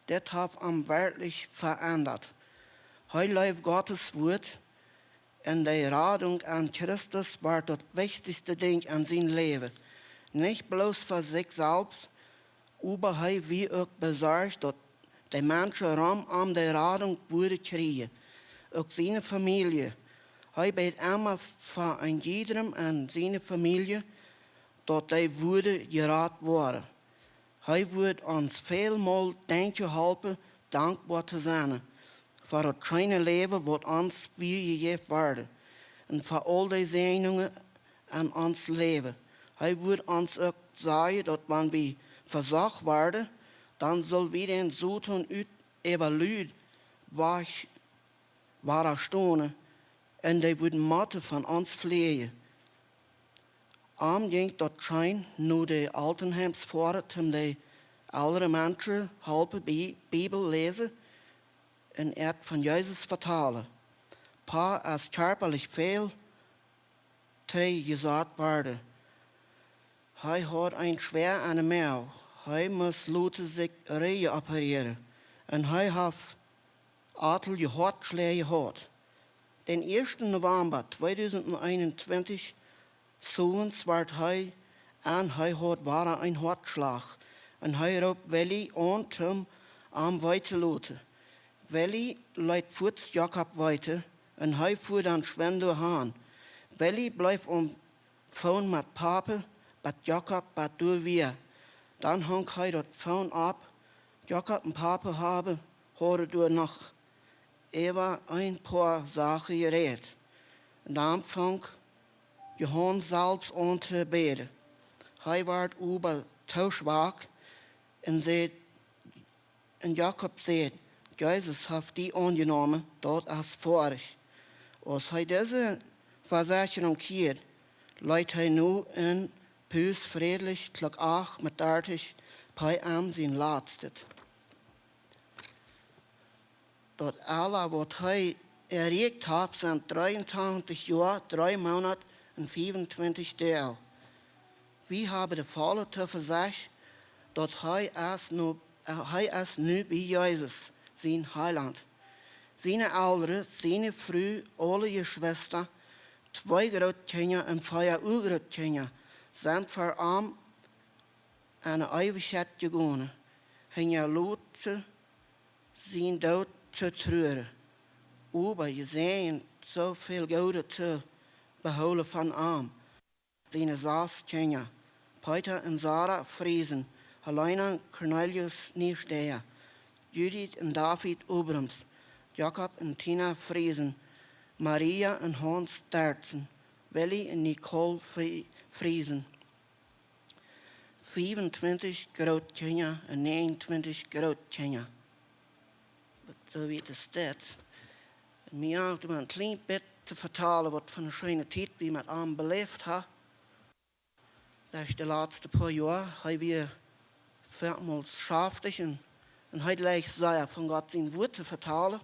Dit haft am werkjlich veendat. Hee leet Gott sien Wuat un de Radunk en Christus wort daut wichtichste Dinkj en sien Läwen. Nich bloos fa sikj selfst, oba hee wia uk besorcht, daut de Menschen rom am de Radunk wudden kjrieen. Uk siene Famielje. Hee bäd emma fa een jiedrem en siene Famielje, daut dee wudden jerat woaren. Hee wudd ons välmol denkjen halpen, dankboa to sennen fa daut scheene Läwen, waut ons wia jejäft worden, un fa aul de Säajnungen en ons Läwen. Hee wudd ons uk sajen, daut wan wie vesocht woaren, dan sull wie dän Soton ut äwa lud wajch wadastonen, un dee wudden motten von ons flieejen. Am jinkj daut scheen, no de Altenheims foaren, om de elre Menschen halpen Bi-, Bibel läsen un äant von Jesus vetalen. Pa es kjarpalich väl trigjjesat worden. Hee haud een Schwoa aun de Moag. Hee must lota sikj reopereren. Un hee haft aul Hoatschläaj jehaut. Dän ieeschten November tweedusent eenuntwintich, sowens wort hee, un hee haud wada een Hoatschlach. Un hee roopt Willy aun, om am weeten to loten. Willy leet fuaz Jakob weeten, un hee fua dan schwind han. Willy bleef aum Phone met Papa, bat Jakob bat doa wia. Dan hunk hee daut Phone opp. Jakob un Papa haben, hauden doa noch äwa een poa Sachen jerät. Un dan funk Johan selfst aun to bäden. Hee wort oba too schwak un säd, un Jakob säd: "Jesus haft die aunjenomen, daut es foadich." Aus hee dise Vesechrunk hieed, leet hee nu en Pus frädlich Klock acht met dartich P M sien latstet. Daut aules, waut hee erreicht haft, sent dreeuntachentich Joa, dree Moonat un fiefuntwintich Doag. Wie haben de volle Zuversicht, daut hee es nu, äh, hee es nu bie Jesus, sien Heilaunt. Siene Elren, siene Fru, aule Jeschwista, twee Grootkjinja un vea Uagrootkjinja sent ver am aun de Eewichkjeit jegonen, hinjaloten sienen Doot to truaren. Oba jeseenen, soo väl Goodet to behoolen von am. Siene sas Kjinja, Peeta un Sarah Friesen, Helena Cornelius Niestäa, Judith un David Abrams, Jakob un Tina Friesen, Maria un Hans Dertzen, Willy un Nicole Fri-, Friesen. Fiefuntwintich Grootkjinja un näajenuntwintich Grootkjinja. Waut soo wiet es dit? Un mie haft een kjlien bät to vetalen waut von eene scheene Tiet wie met am beläft haben. Derch de latste poa Joa, hee wia väl mol schaftich un, un hee jleicht sea von Gott sien Wuat to vetalen.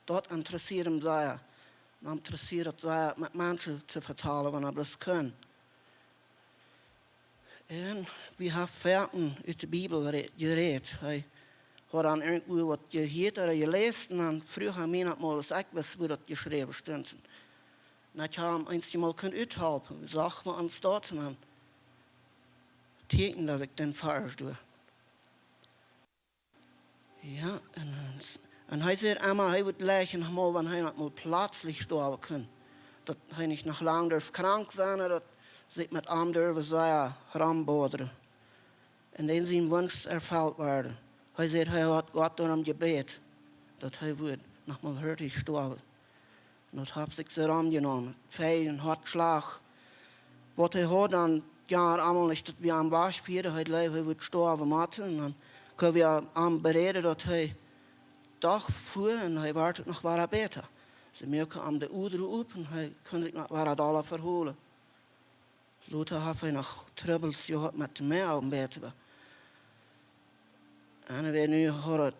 Daut interessieet am sea. Un am interessieet daut sea, met Menschen to vetalen, wan hee bloos kunn. Un wie haben väl ut de Bibel re-, jerät. Hee haud dan irjentwua waut jehieet ooda jeläsen un dan fruach hee mie noch mol, aus ekj wist, wua daut jeschräwen stunt. Un ekj hab am eenjemol kunt uthalpen, sach wie ons daut un dan tieekjend daut ekj dän Varsch doa. Jo, un, un hee säd emma, hee wudd jleichen mol, wan hee noch mol pletslich stoawen kunn. Daut hee nich noch lang durf krank sennen, daut sikj met am durf sea romboadren. Un dän sien Wunsch erfelt worden. Hee säd, hee haud Gott doarom jebät, daut hee wudd noch mol hurtig stoawen. Un daut haft sikj soo romjenomen. Väl een Hoatschlach. Waut hee haud dan, jo, emol nich, daut wie am wajchfieeden, hee jleewd, hee wudd stoawen motten. Un dan kunn wie am beräden, daut hee doch fua un hee wort uk noch wada bäta. See muaken am de Uadren op un hee kunn sikj noch wada dolla vehoolen. Lota haft hee noch Trubbels jehaut met de Moag, bäta. Un wie nu haud,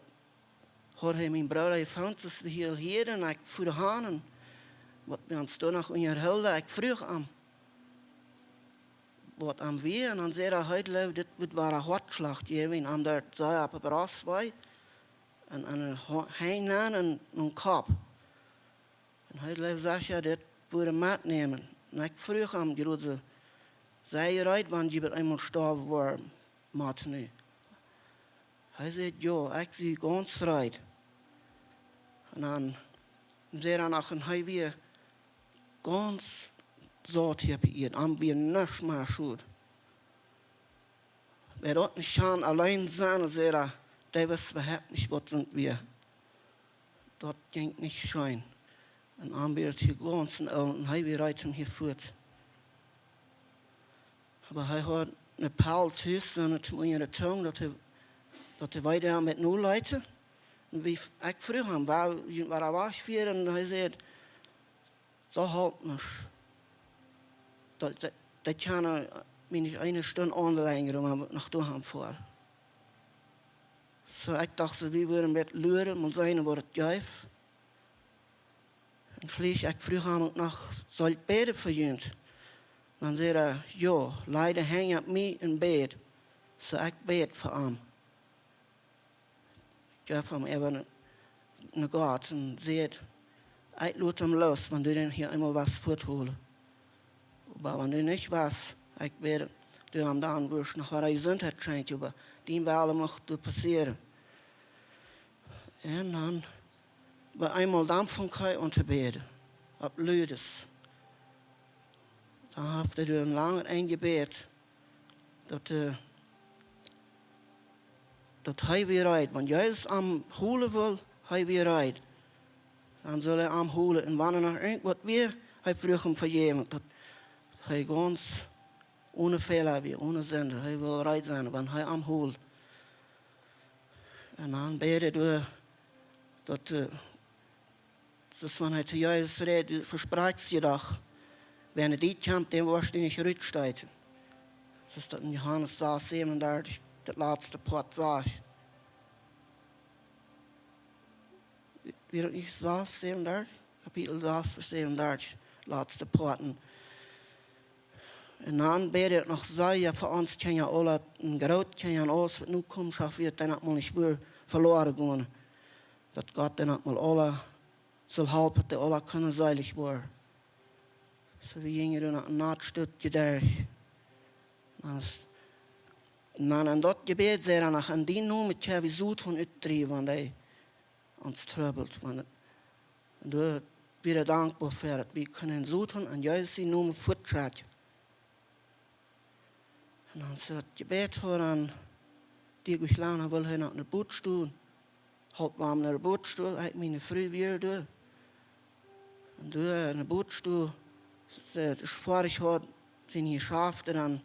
haud hee mien Brooda jefungen, aus wie hia hieren, ekj fua han un waut wie ons doa noch unjahilden, ekj fruach am, waut am wia, un dan säd hee, hee jleewd, dit wudd wada een Hoatschlach jäwen, un am deed sea opp de Brost wee, un aun de Ho-, Henj un aun dän Kopp. Un hee jleewd, sajcht, jo, dit wudd metnämen. Un ekj fruach am jrod soo, sie jie reed, wan jie bie eemol stoawen woaren motten nu? Hee säd, jo, ekj sie gaunz reed. Un dan säd hee noch, un hee wia gaunz saut hia opp Ieed, am wia nuscht mea schod. Wäa daut nich kaun auleen sennen, säd hee, dee weet äwahaupt nich, waut sent wia. Daut jinkj nich scheen. Un am wia et hia gaunz oolt un hee wia reed om hia fuat. Oba hee haud een Pell tus un et mol eene Tung, daut hee, daut hee wieda met nu leet. Un wie, ekj fruach am, wua, wua hee wajch wia, un hee säd, daut halpt nich. Daut, daut, daut kaun mie nich eene Stund aunlenjen, om noch doahan foaren. Soo, ekj docht, soo, wie wudden met luaren, mol seenen, waut et jeft. Un veleicht, ekj fruach am uk noch, saul ekj bäden fa junt? Dan säd hee, jo, laj de Henj opp mie un bäd. Soo, ekj bäd fa am. Ekj jeef am äwa no, no Gott un säd, ekj lot am loos, wan du dän hia eemol west fuatholen. Oba wan du nich west, ekj bäd, du am dan wurscht noch wada Jesuntheit schenkjen, oba dien Wellen mucht doa passieren. Un dan, bie eemol dan funk hee aun to bäden, opp ludes. Dan haft hee doa een langet Enj jebät, daut, äh, daut hee wia reed. Wan Jesus am holen wull, hee wia reed. Dan sull hee am holen. Un wan noch irjentwaut wia, hee fruach om Vejäwunk. Daut hee gaunz one Fäla wia, one Sind. Hee wull reed sennen, wan hee am hold. Un dan bäd hee doa, daut, äh, daut wan hee to Jesus räd, du vesprakjst je doch, wan dee kjemt, dän woascht du nich rutstoten. Daut es daut en Johanes sas säwenundartich, daut latste Poat sajcht. Wia daut nich sas säwenundartich? Kapitel sas, Varsch säwenundartich, latste Poat. Un dan bäd hee noch sea fa ons Kjinja aula, un Grootkjinja un aules, waut no kjemt, schaft wie daut dan uk mol nich wada veloaren gonen. Daut Gott dan uk mol aula saul halpen, daut dee aula kjennen seelich woaren. Soo, wie jinjen doa noch een Stootje derch. Dan es, dan en daut Jebäd säd hee noch, en dien Nomen kjenn wie Soton utdriewen, wan dee ons trubbelt. Wan, un doa wia hee dankboa fa, daut wie kjennen Soton en Jesus sien Nomen fuatschekjen. Un aus hee daut jebät haud, dan, dee Uach lota wull hee no de Bootstool. Holp wie am no de Bootstool, ekj, miene Fru wia doa. Un doa enne Bootstow, see, daut es foadich haud, sien Jeschaft, un dan,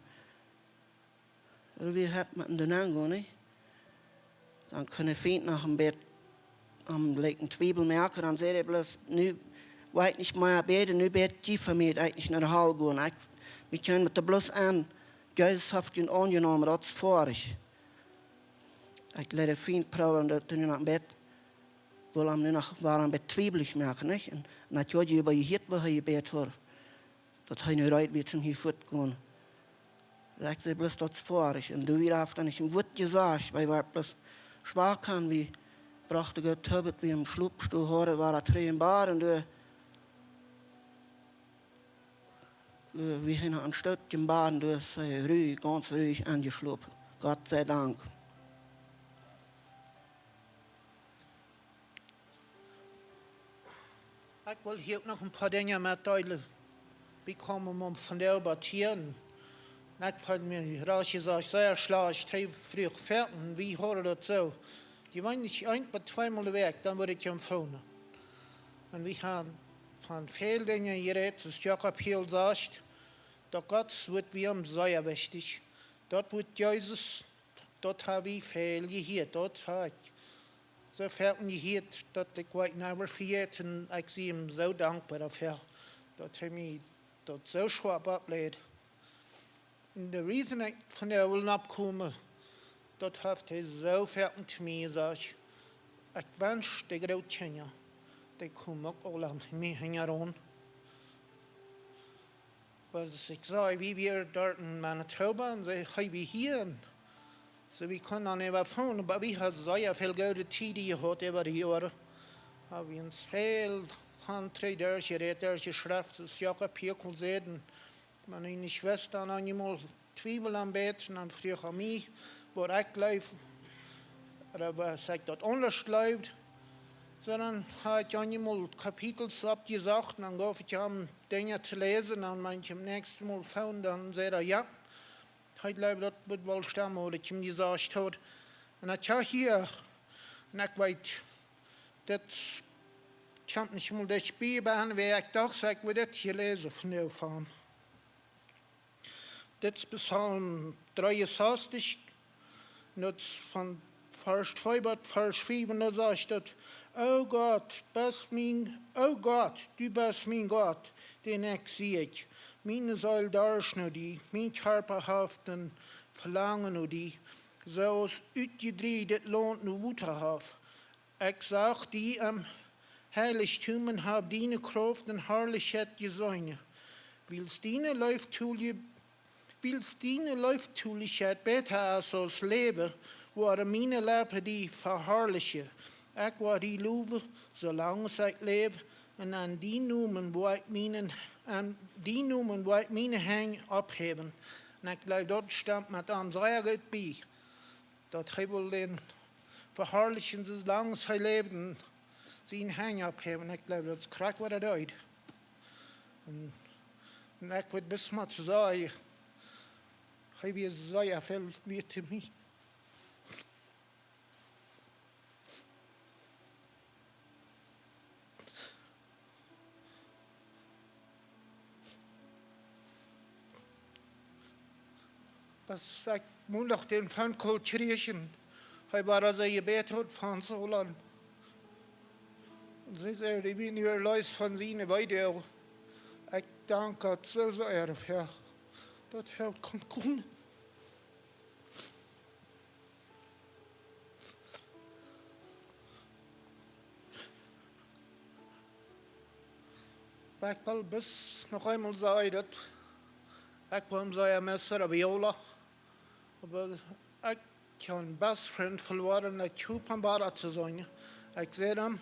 wie haben met am doa nenn jegonen, nich? Dan kunn de Fient noch een bät, am, like, een Twiewel moaken, dan säd hee bloos: "Nu well ekj nich mea bäden, nu bäd jie fa mie, daut ekj nich no de Hal go." Ekj, wie kunnen met de bloos aun, Jesus haft junt aunjenomen, daut es foadich. Ekj leet de Fient proowen, daut hee nu noch een bät, well am nu noch, wia een bät twiewlich moaken, nich? Un, un ekj haud je äwa jehieet, woo hee jebät haud, daut hee nu reed wia, om hia fuat to gonen. Ekj säd bloos: "Daut es foadich." Un doa wia, haft hee nich een Wuat jesajcht, wiels hee wia bloos schwak, un wie brochten goot Tobit, wie em Schlopstool hauden, wia daut dree em Bad, un doa, äh, wie haben am Stoot jebäden, doa es hee ruhig, gaunz ruhig enjeschlopen. Gott sei Dank. Ekj well hia uk noch een poa Dinja metdeelen. Wie kjeemen om von doa bat hia. Un ekj feeld mie, rajcht jesajcht, sea schlajcht. Hee fruach foaken, wie hauden daut soo. Jeweenlich een bat tweemol de Wäakj, dan wudd ekj am phoonen. Un wie haben von väl Dinja jerät, soo aus Jakob hia sajcht, daut Gott woat, wia am sea wichtich. Daut woat Jesus, daut hab wie väl jehieet, daut hab ekj soo väl jehieet, daut ekj woa daut never vejäten. Ekj sie am soo dankboa doafäa, daut hee mie daut soo schwoa oppläd. Un de reason ekj von doa well oppkomen, daut haft hee soo väl to mie jesajcht. Ekj wensch, de Grootkjinja, dee komen uk aula aun mie hinjaraun. Wiels ekj saj, wie wieren doa en Manitoba un see, hee wia hia. Un soo, wie kunnen dan äwa phone, oba wie haben sea väl goode Tieden jehaut äwa de Joaren. Haben wie ons väl von dree Dörch jerät, Dörch jeschreft, soo aus Jakob hia aul säd. Un wan hee nich wist, dan eemol twieweld een bät, dan fruach hee mie, waut ekj jleewd, ooda waut ekj daut aundasch jleewd. Soo dan haud ekj eemol Kapitels oppjesocht, dan jeef ekj am Dinja to läsen, dan wan ekj am daut näakjste Mol phone, dan säd hee: "Jo." Hee jleewd, daut wudd woll stemmen, waut ekj am jesajcht haud. Un ekj hab hia, un ekj weet, dit kjemt nich mol dicht bie, oba ekj docht, ekj wudd dit hia läsen von de Psalm. Dit es Psalm dreeunsastich, un daut es von Varsch twee bat Varsch fief, un doa sajcht et: "O Gott, best mien, o Gott, du best mien Gott, dän ekj sieekj. Miene Seel darscht no die, mien Kjarpa haft een Velangen no die, soo aus utjedrieejet Launt no Wota haft." Ekj sach die em Heilijtum un hab diene Krauft un Harlichkjeit jeseenen. Wiels diene Leeftolje-, wiels diene Leeftolichkjeit bäta es aus Läwen, woaren miene Leppen die veharlichen. Ekj woa die lowen, soo lang aus ekj läw, un aun dienen Nomen woa ekj miene, aun dienen Nomen woa ekj miene Henj opphäwen. Un ekj jleew, daut stemt met am sea goot bie, daut hee wull dän veharlichen, soo lang aus hee läwd, siene Henj opphäwen. Ekj jleew, daut es krakjt waut hee deed. Un, un ekj wudd bloos mau sajen, hee wia sea väl wieet to mie. Aus ekj Mondach dän Phone Call kjrieech, hee wia, aus hee jebät haud von soo lang. Un see säd, ekj sie nu erleest von siene Weedoag. Ekj dank Gott soo sea doafäa, daut hee haud kunt komen. Oba ekj well bloos noch eemol sajen, daut ekj woa am sea missen, Abiola. Oba ekj hab een best friend veloaren, ekj hop am wada to seenen. Ekj säd am,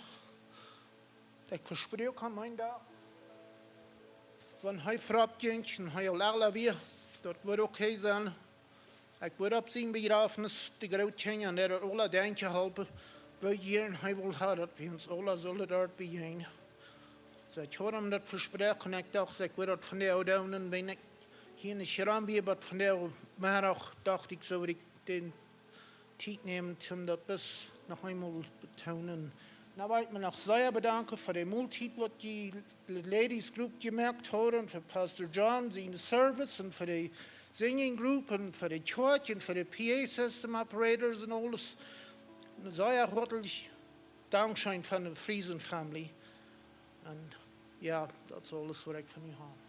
ekj vesprakjt am een Dach, wan hee verop jinkj un hee aul aula wia, daut wudd okay sennen. Ekj wudd opp sien Bejrafnis de Grootkjinja un dee daut aula denkjen halpen, woo jieren hee wull haben, daut wie ons aula sullen doa bie sennen. Soo, ekj haud am daut vesproaken un ekj docht, ekj wudd daut vondoag doonen, un wan ekj hia nich rom wia, oba vondoag Meddach docht ekj, sull ekj de Tiet nämen, om daut bloos noch eemol betoonen, Dan well ekj mie noch sea bedanken fa de Moltiet, waut dee Ladies Group jemoakt hauden, fa Pastor John siene Service un fa de Singing Group un fa de Kjoakj un fa de P A System Operators un aules. Een sea hoatlich Dankscheen von de Friesen Family. Un jo, daut es aules, waut ekj von nu hab.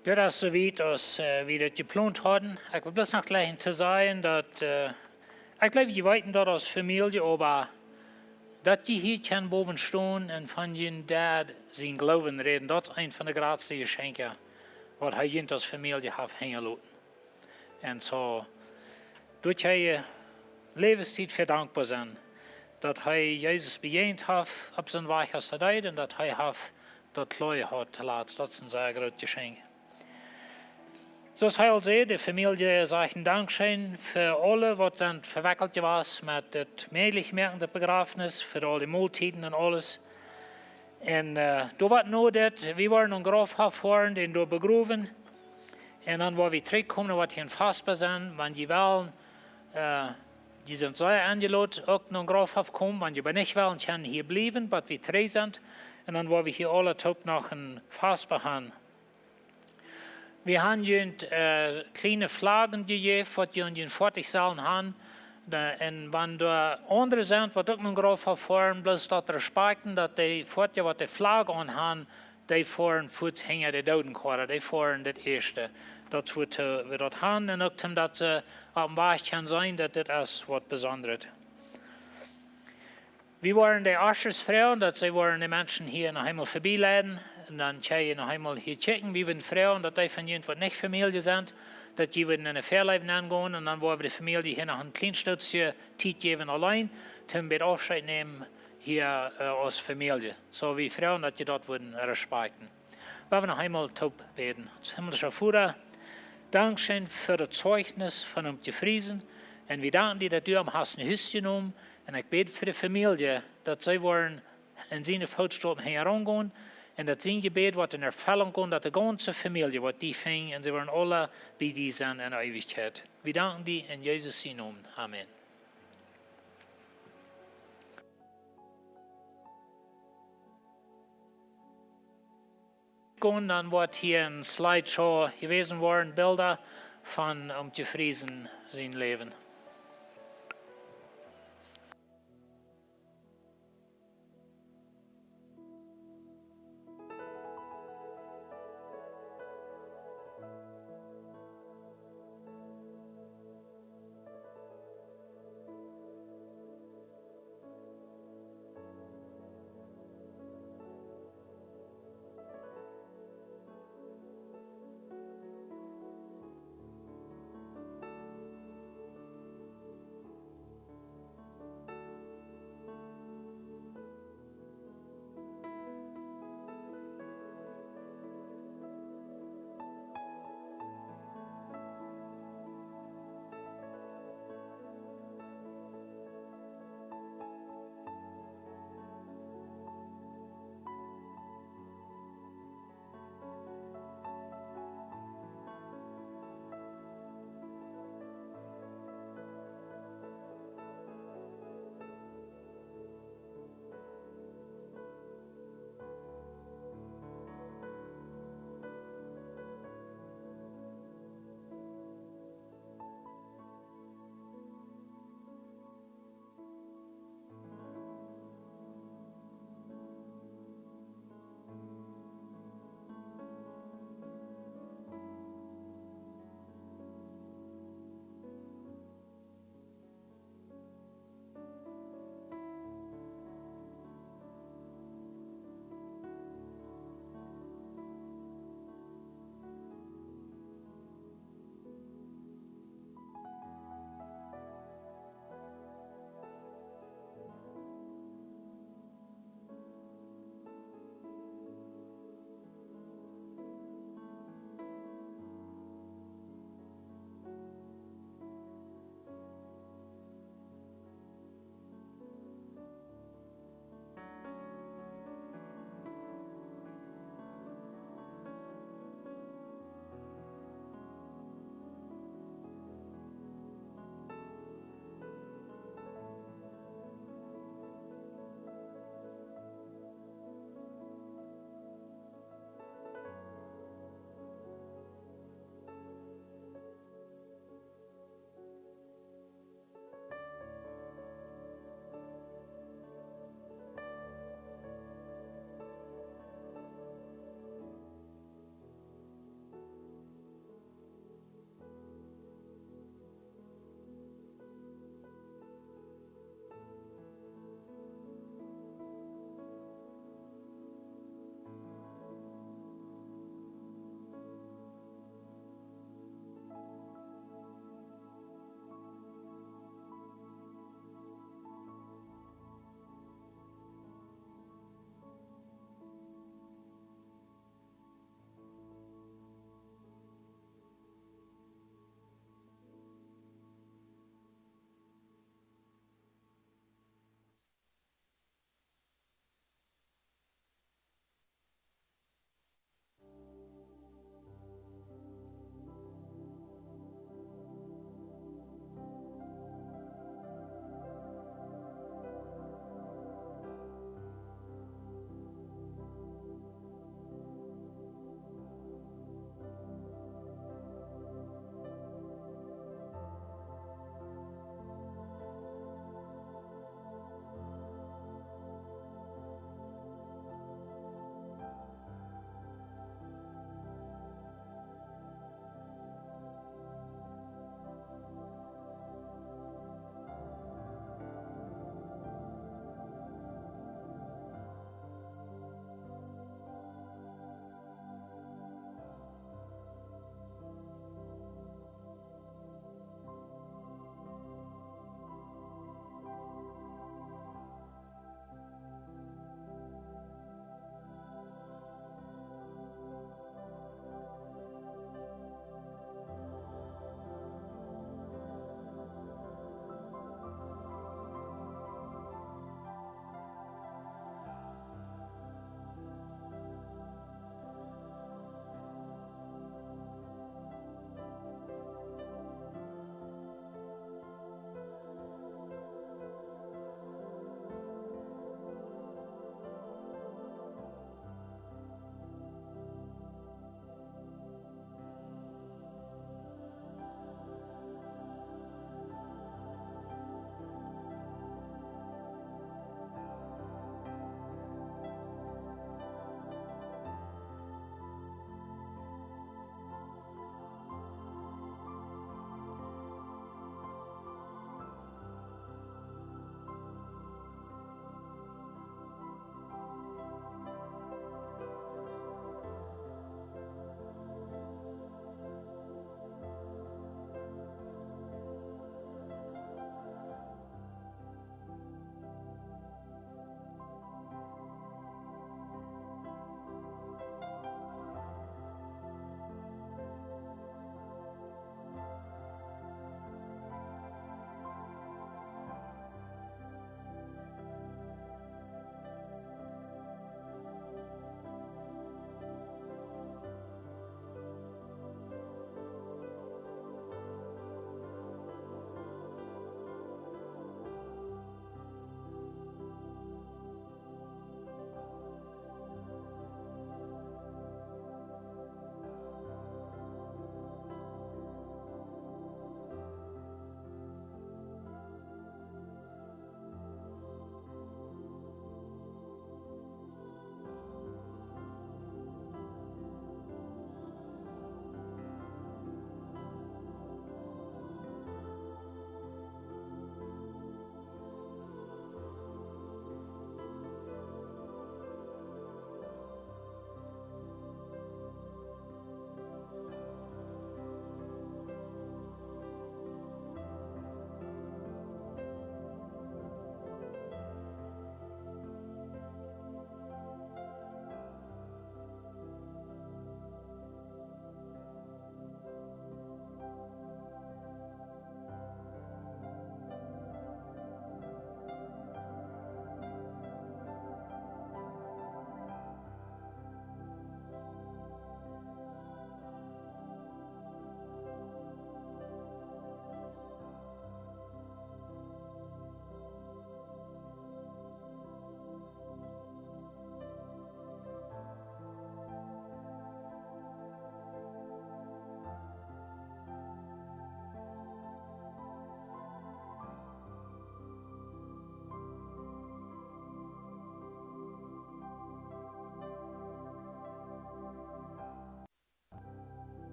Dit es soo wiet aus, äh, wie daut jeplont hauden. Ekj well bloos noch jlikj to sajen daut, äh, ekj jleew, jie weeten daut aus Famielje, oba daut jie hia kjennen bowen stonen un von jun Dad sienen Gloowen räden, daut es eent von de jratste Jeschenkja, waut hee junt aus Famielje haft hinjaloten. Un soo, doa kjenn jie Läwenstiet fa dankboa sennen, daut hee Jesus bejäajent haft opp sienen Wajch aus hee deed un daut hee haft daut kloa jehaut to latst. Daut es een sea groot Jeschenkj. Soo aus hee aul säd, de Famielje sajcht een Dankscheen fa aule, waut sent vewekjelt jewast met daut mäajlich moaken, daut Bejrafnis, fa aul de Moltieden un aules. Un, äh, doa woat nu dit, wie woaren no Graufhoff foaren, dän doa begrowen. Un dan woa wie trigjkomen, woat hia een Fastmahl sennen, wan jie wellen, äh, jie sent sea enjelot, uk no Graufhoff komen, wan jie oba nich wellen, kjennen hia bliewen, bat wie trigj sent. Un dan woa wie hia aule toop noch een Fastmahl han. Wie han junt, äh, kjliene Flaggen jejäft, waut jie aun jun Foatich sellen han. Äh, un wan doa aundre sent, waut uk no Graufhoff foaren, bloos daut respakjten, daut dee Foatje, waut de Flagg aun han, dee foaren fuaz hinja de Doodenkoa, dee foaren daut ieeschte. Daut woat, äh, wie daut han un uk toom daut see oppem Wajch kjennen seenen, daut dit es waut Besondret. Wie woaren de Ushers froagen, daut see woaren de Menschen hia noch eemol vebie leiden. Un dan kjenn jie noch eemol hia kjikjen. Wie wudden froagen, daut dee von junt, waut nich Famielje sent, daut jie wudden enne Väaleew nengonen. Un dan woa wie de Famielje hia noch een kjlien Stootje Tiet jäwen auleen, toom een bät Aufscheet nämen hia, äh, aus Famielje. Soo, wie froagen, daut jie daut wudden respakjten. Woa wie noch eemol toop bäden. Himmlischa Voda, Dankscheen fa daut Zeichnis von Omkje Friesen. Un wie danken die, daut du am hast no Hus jenomen. Un ekj bäd fa de Famielje, daut see woaren en siene Footstopen hinjaraun gonen. Un daut sien Jebäd woat en Erfellunk gonen, daut de gaunze Famielje woat die finjen un see woaren aule bie die sennen en Eewichkjeit. Wie danken die en Jesus sienen Nomen. Amen. Gonen, dan woat hia een Slideshow jewäsen woaren, Bilda von Omkje Friesen sien Läwen.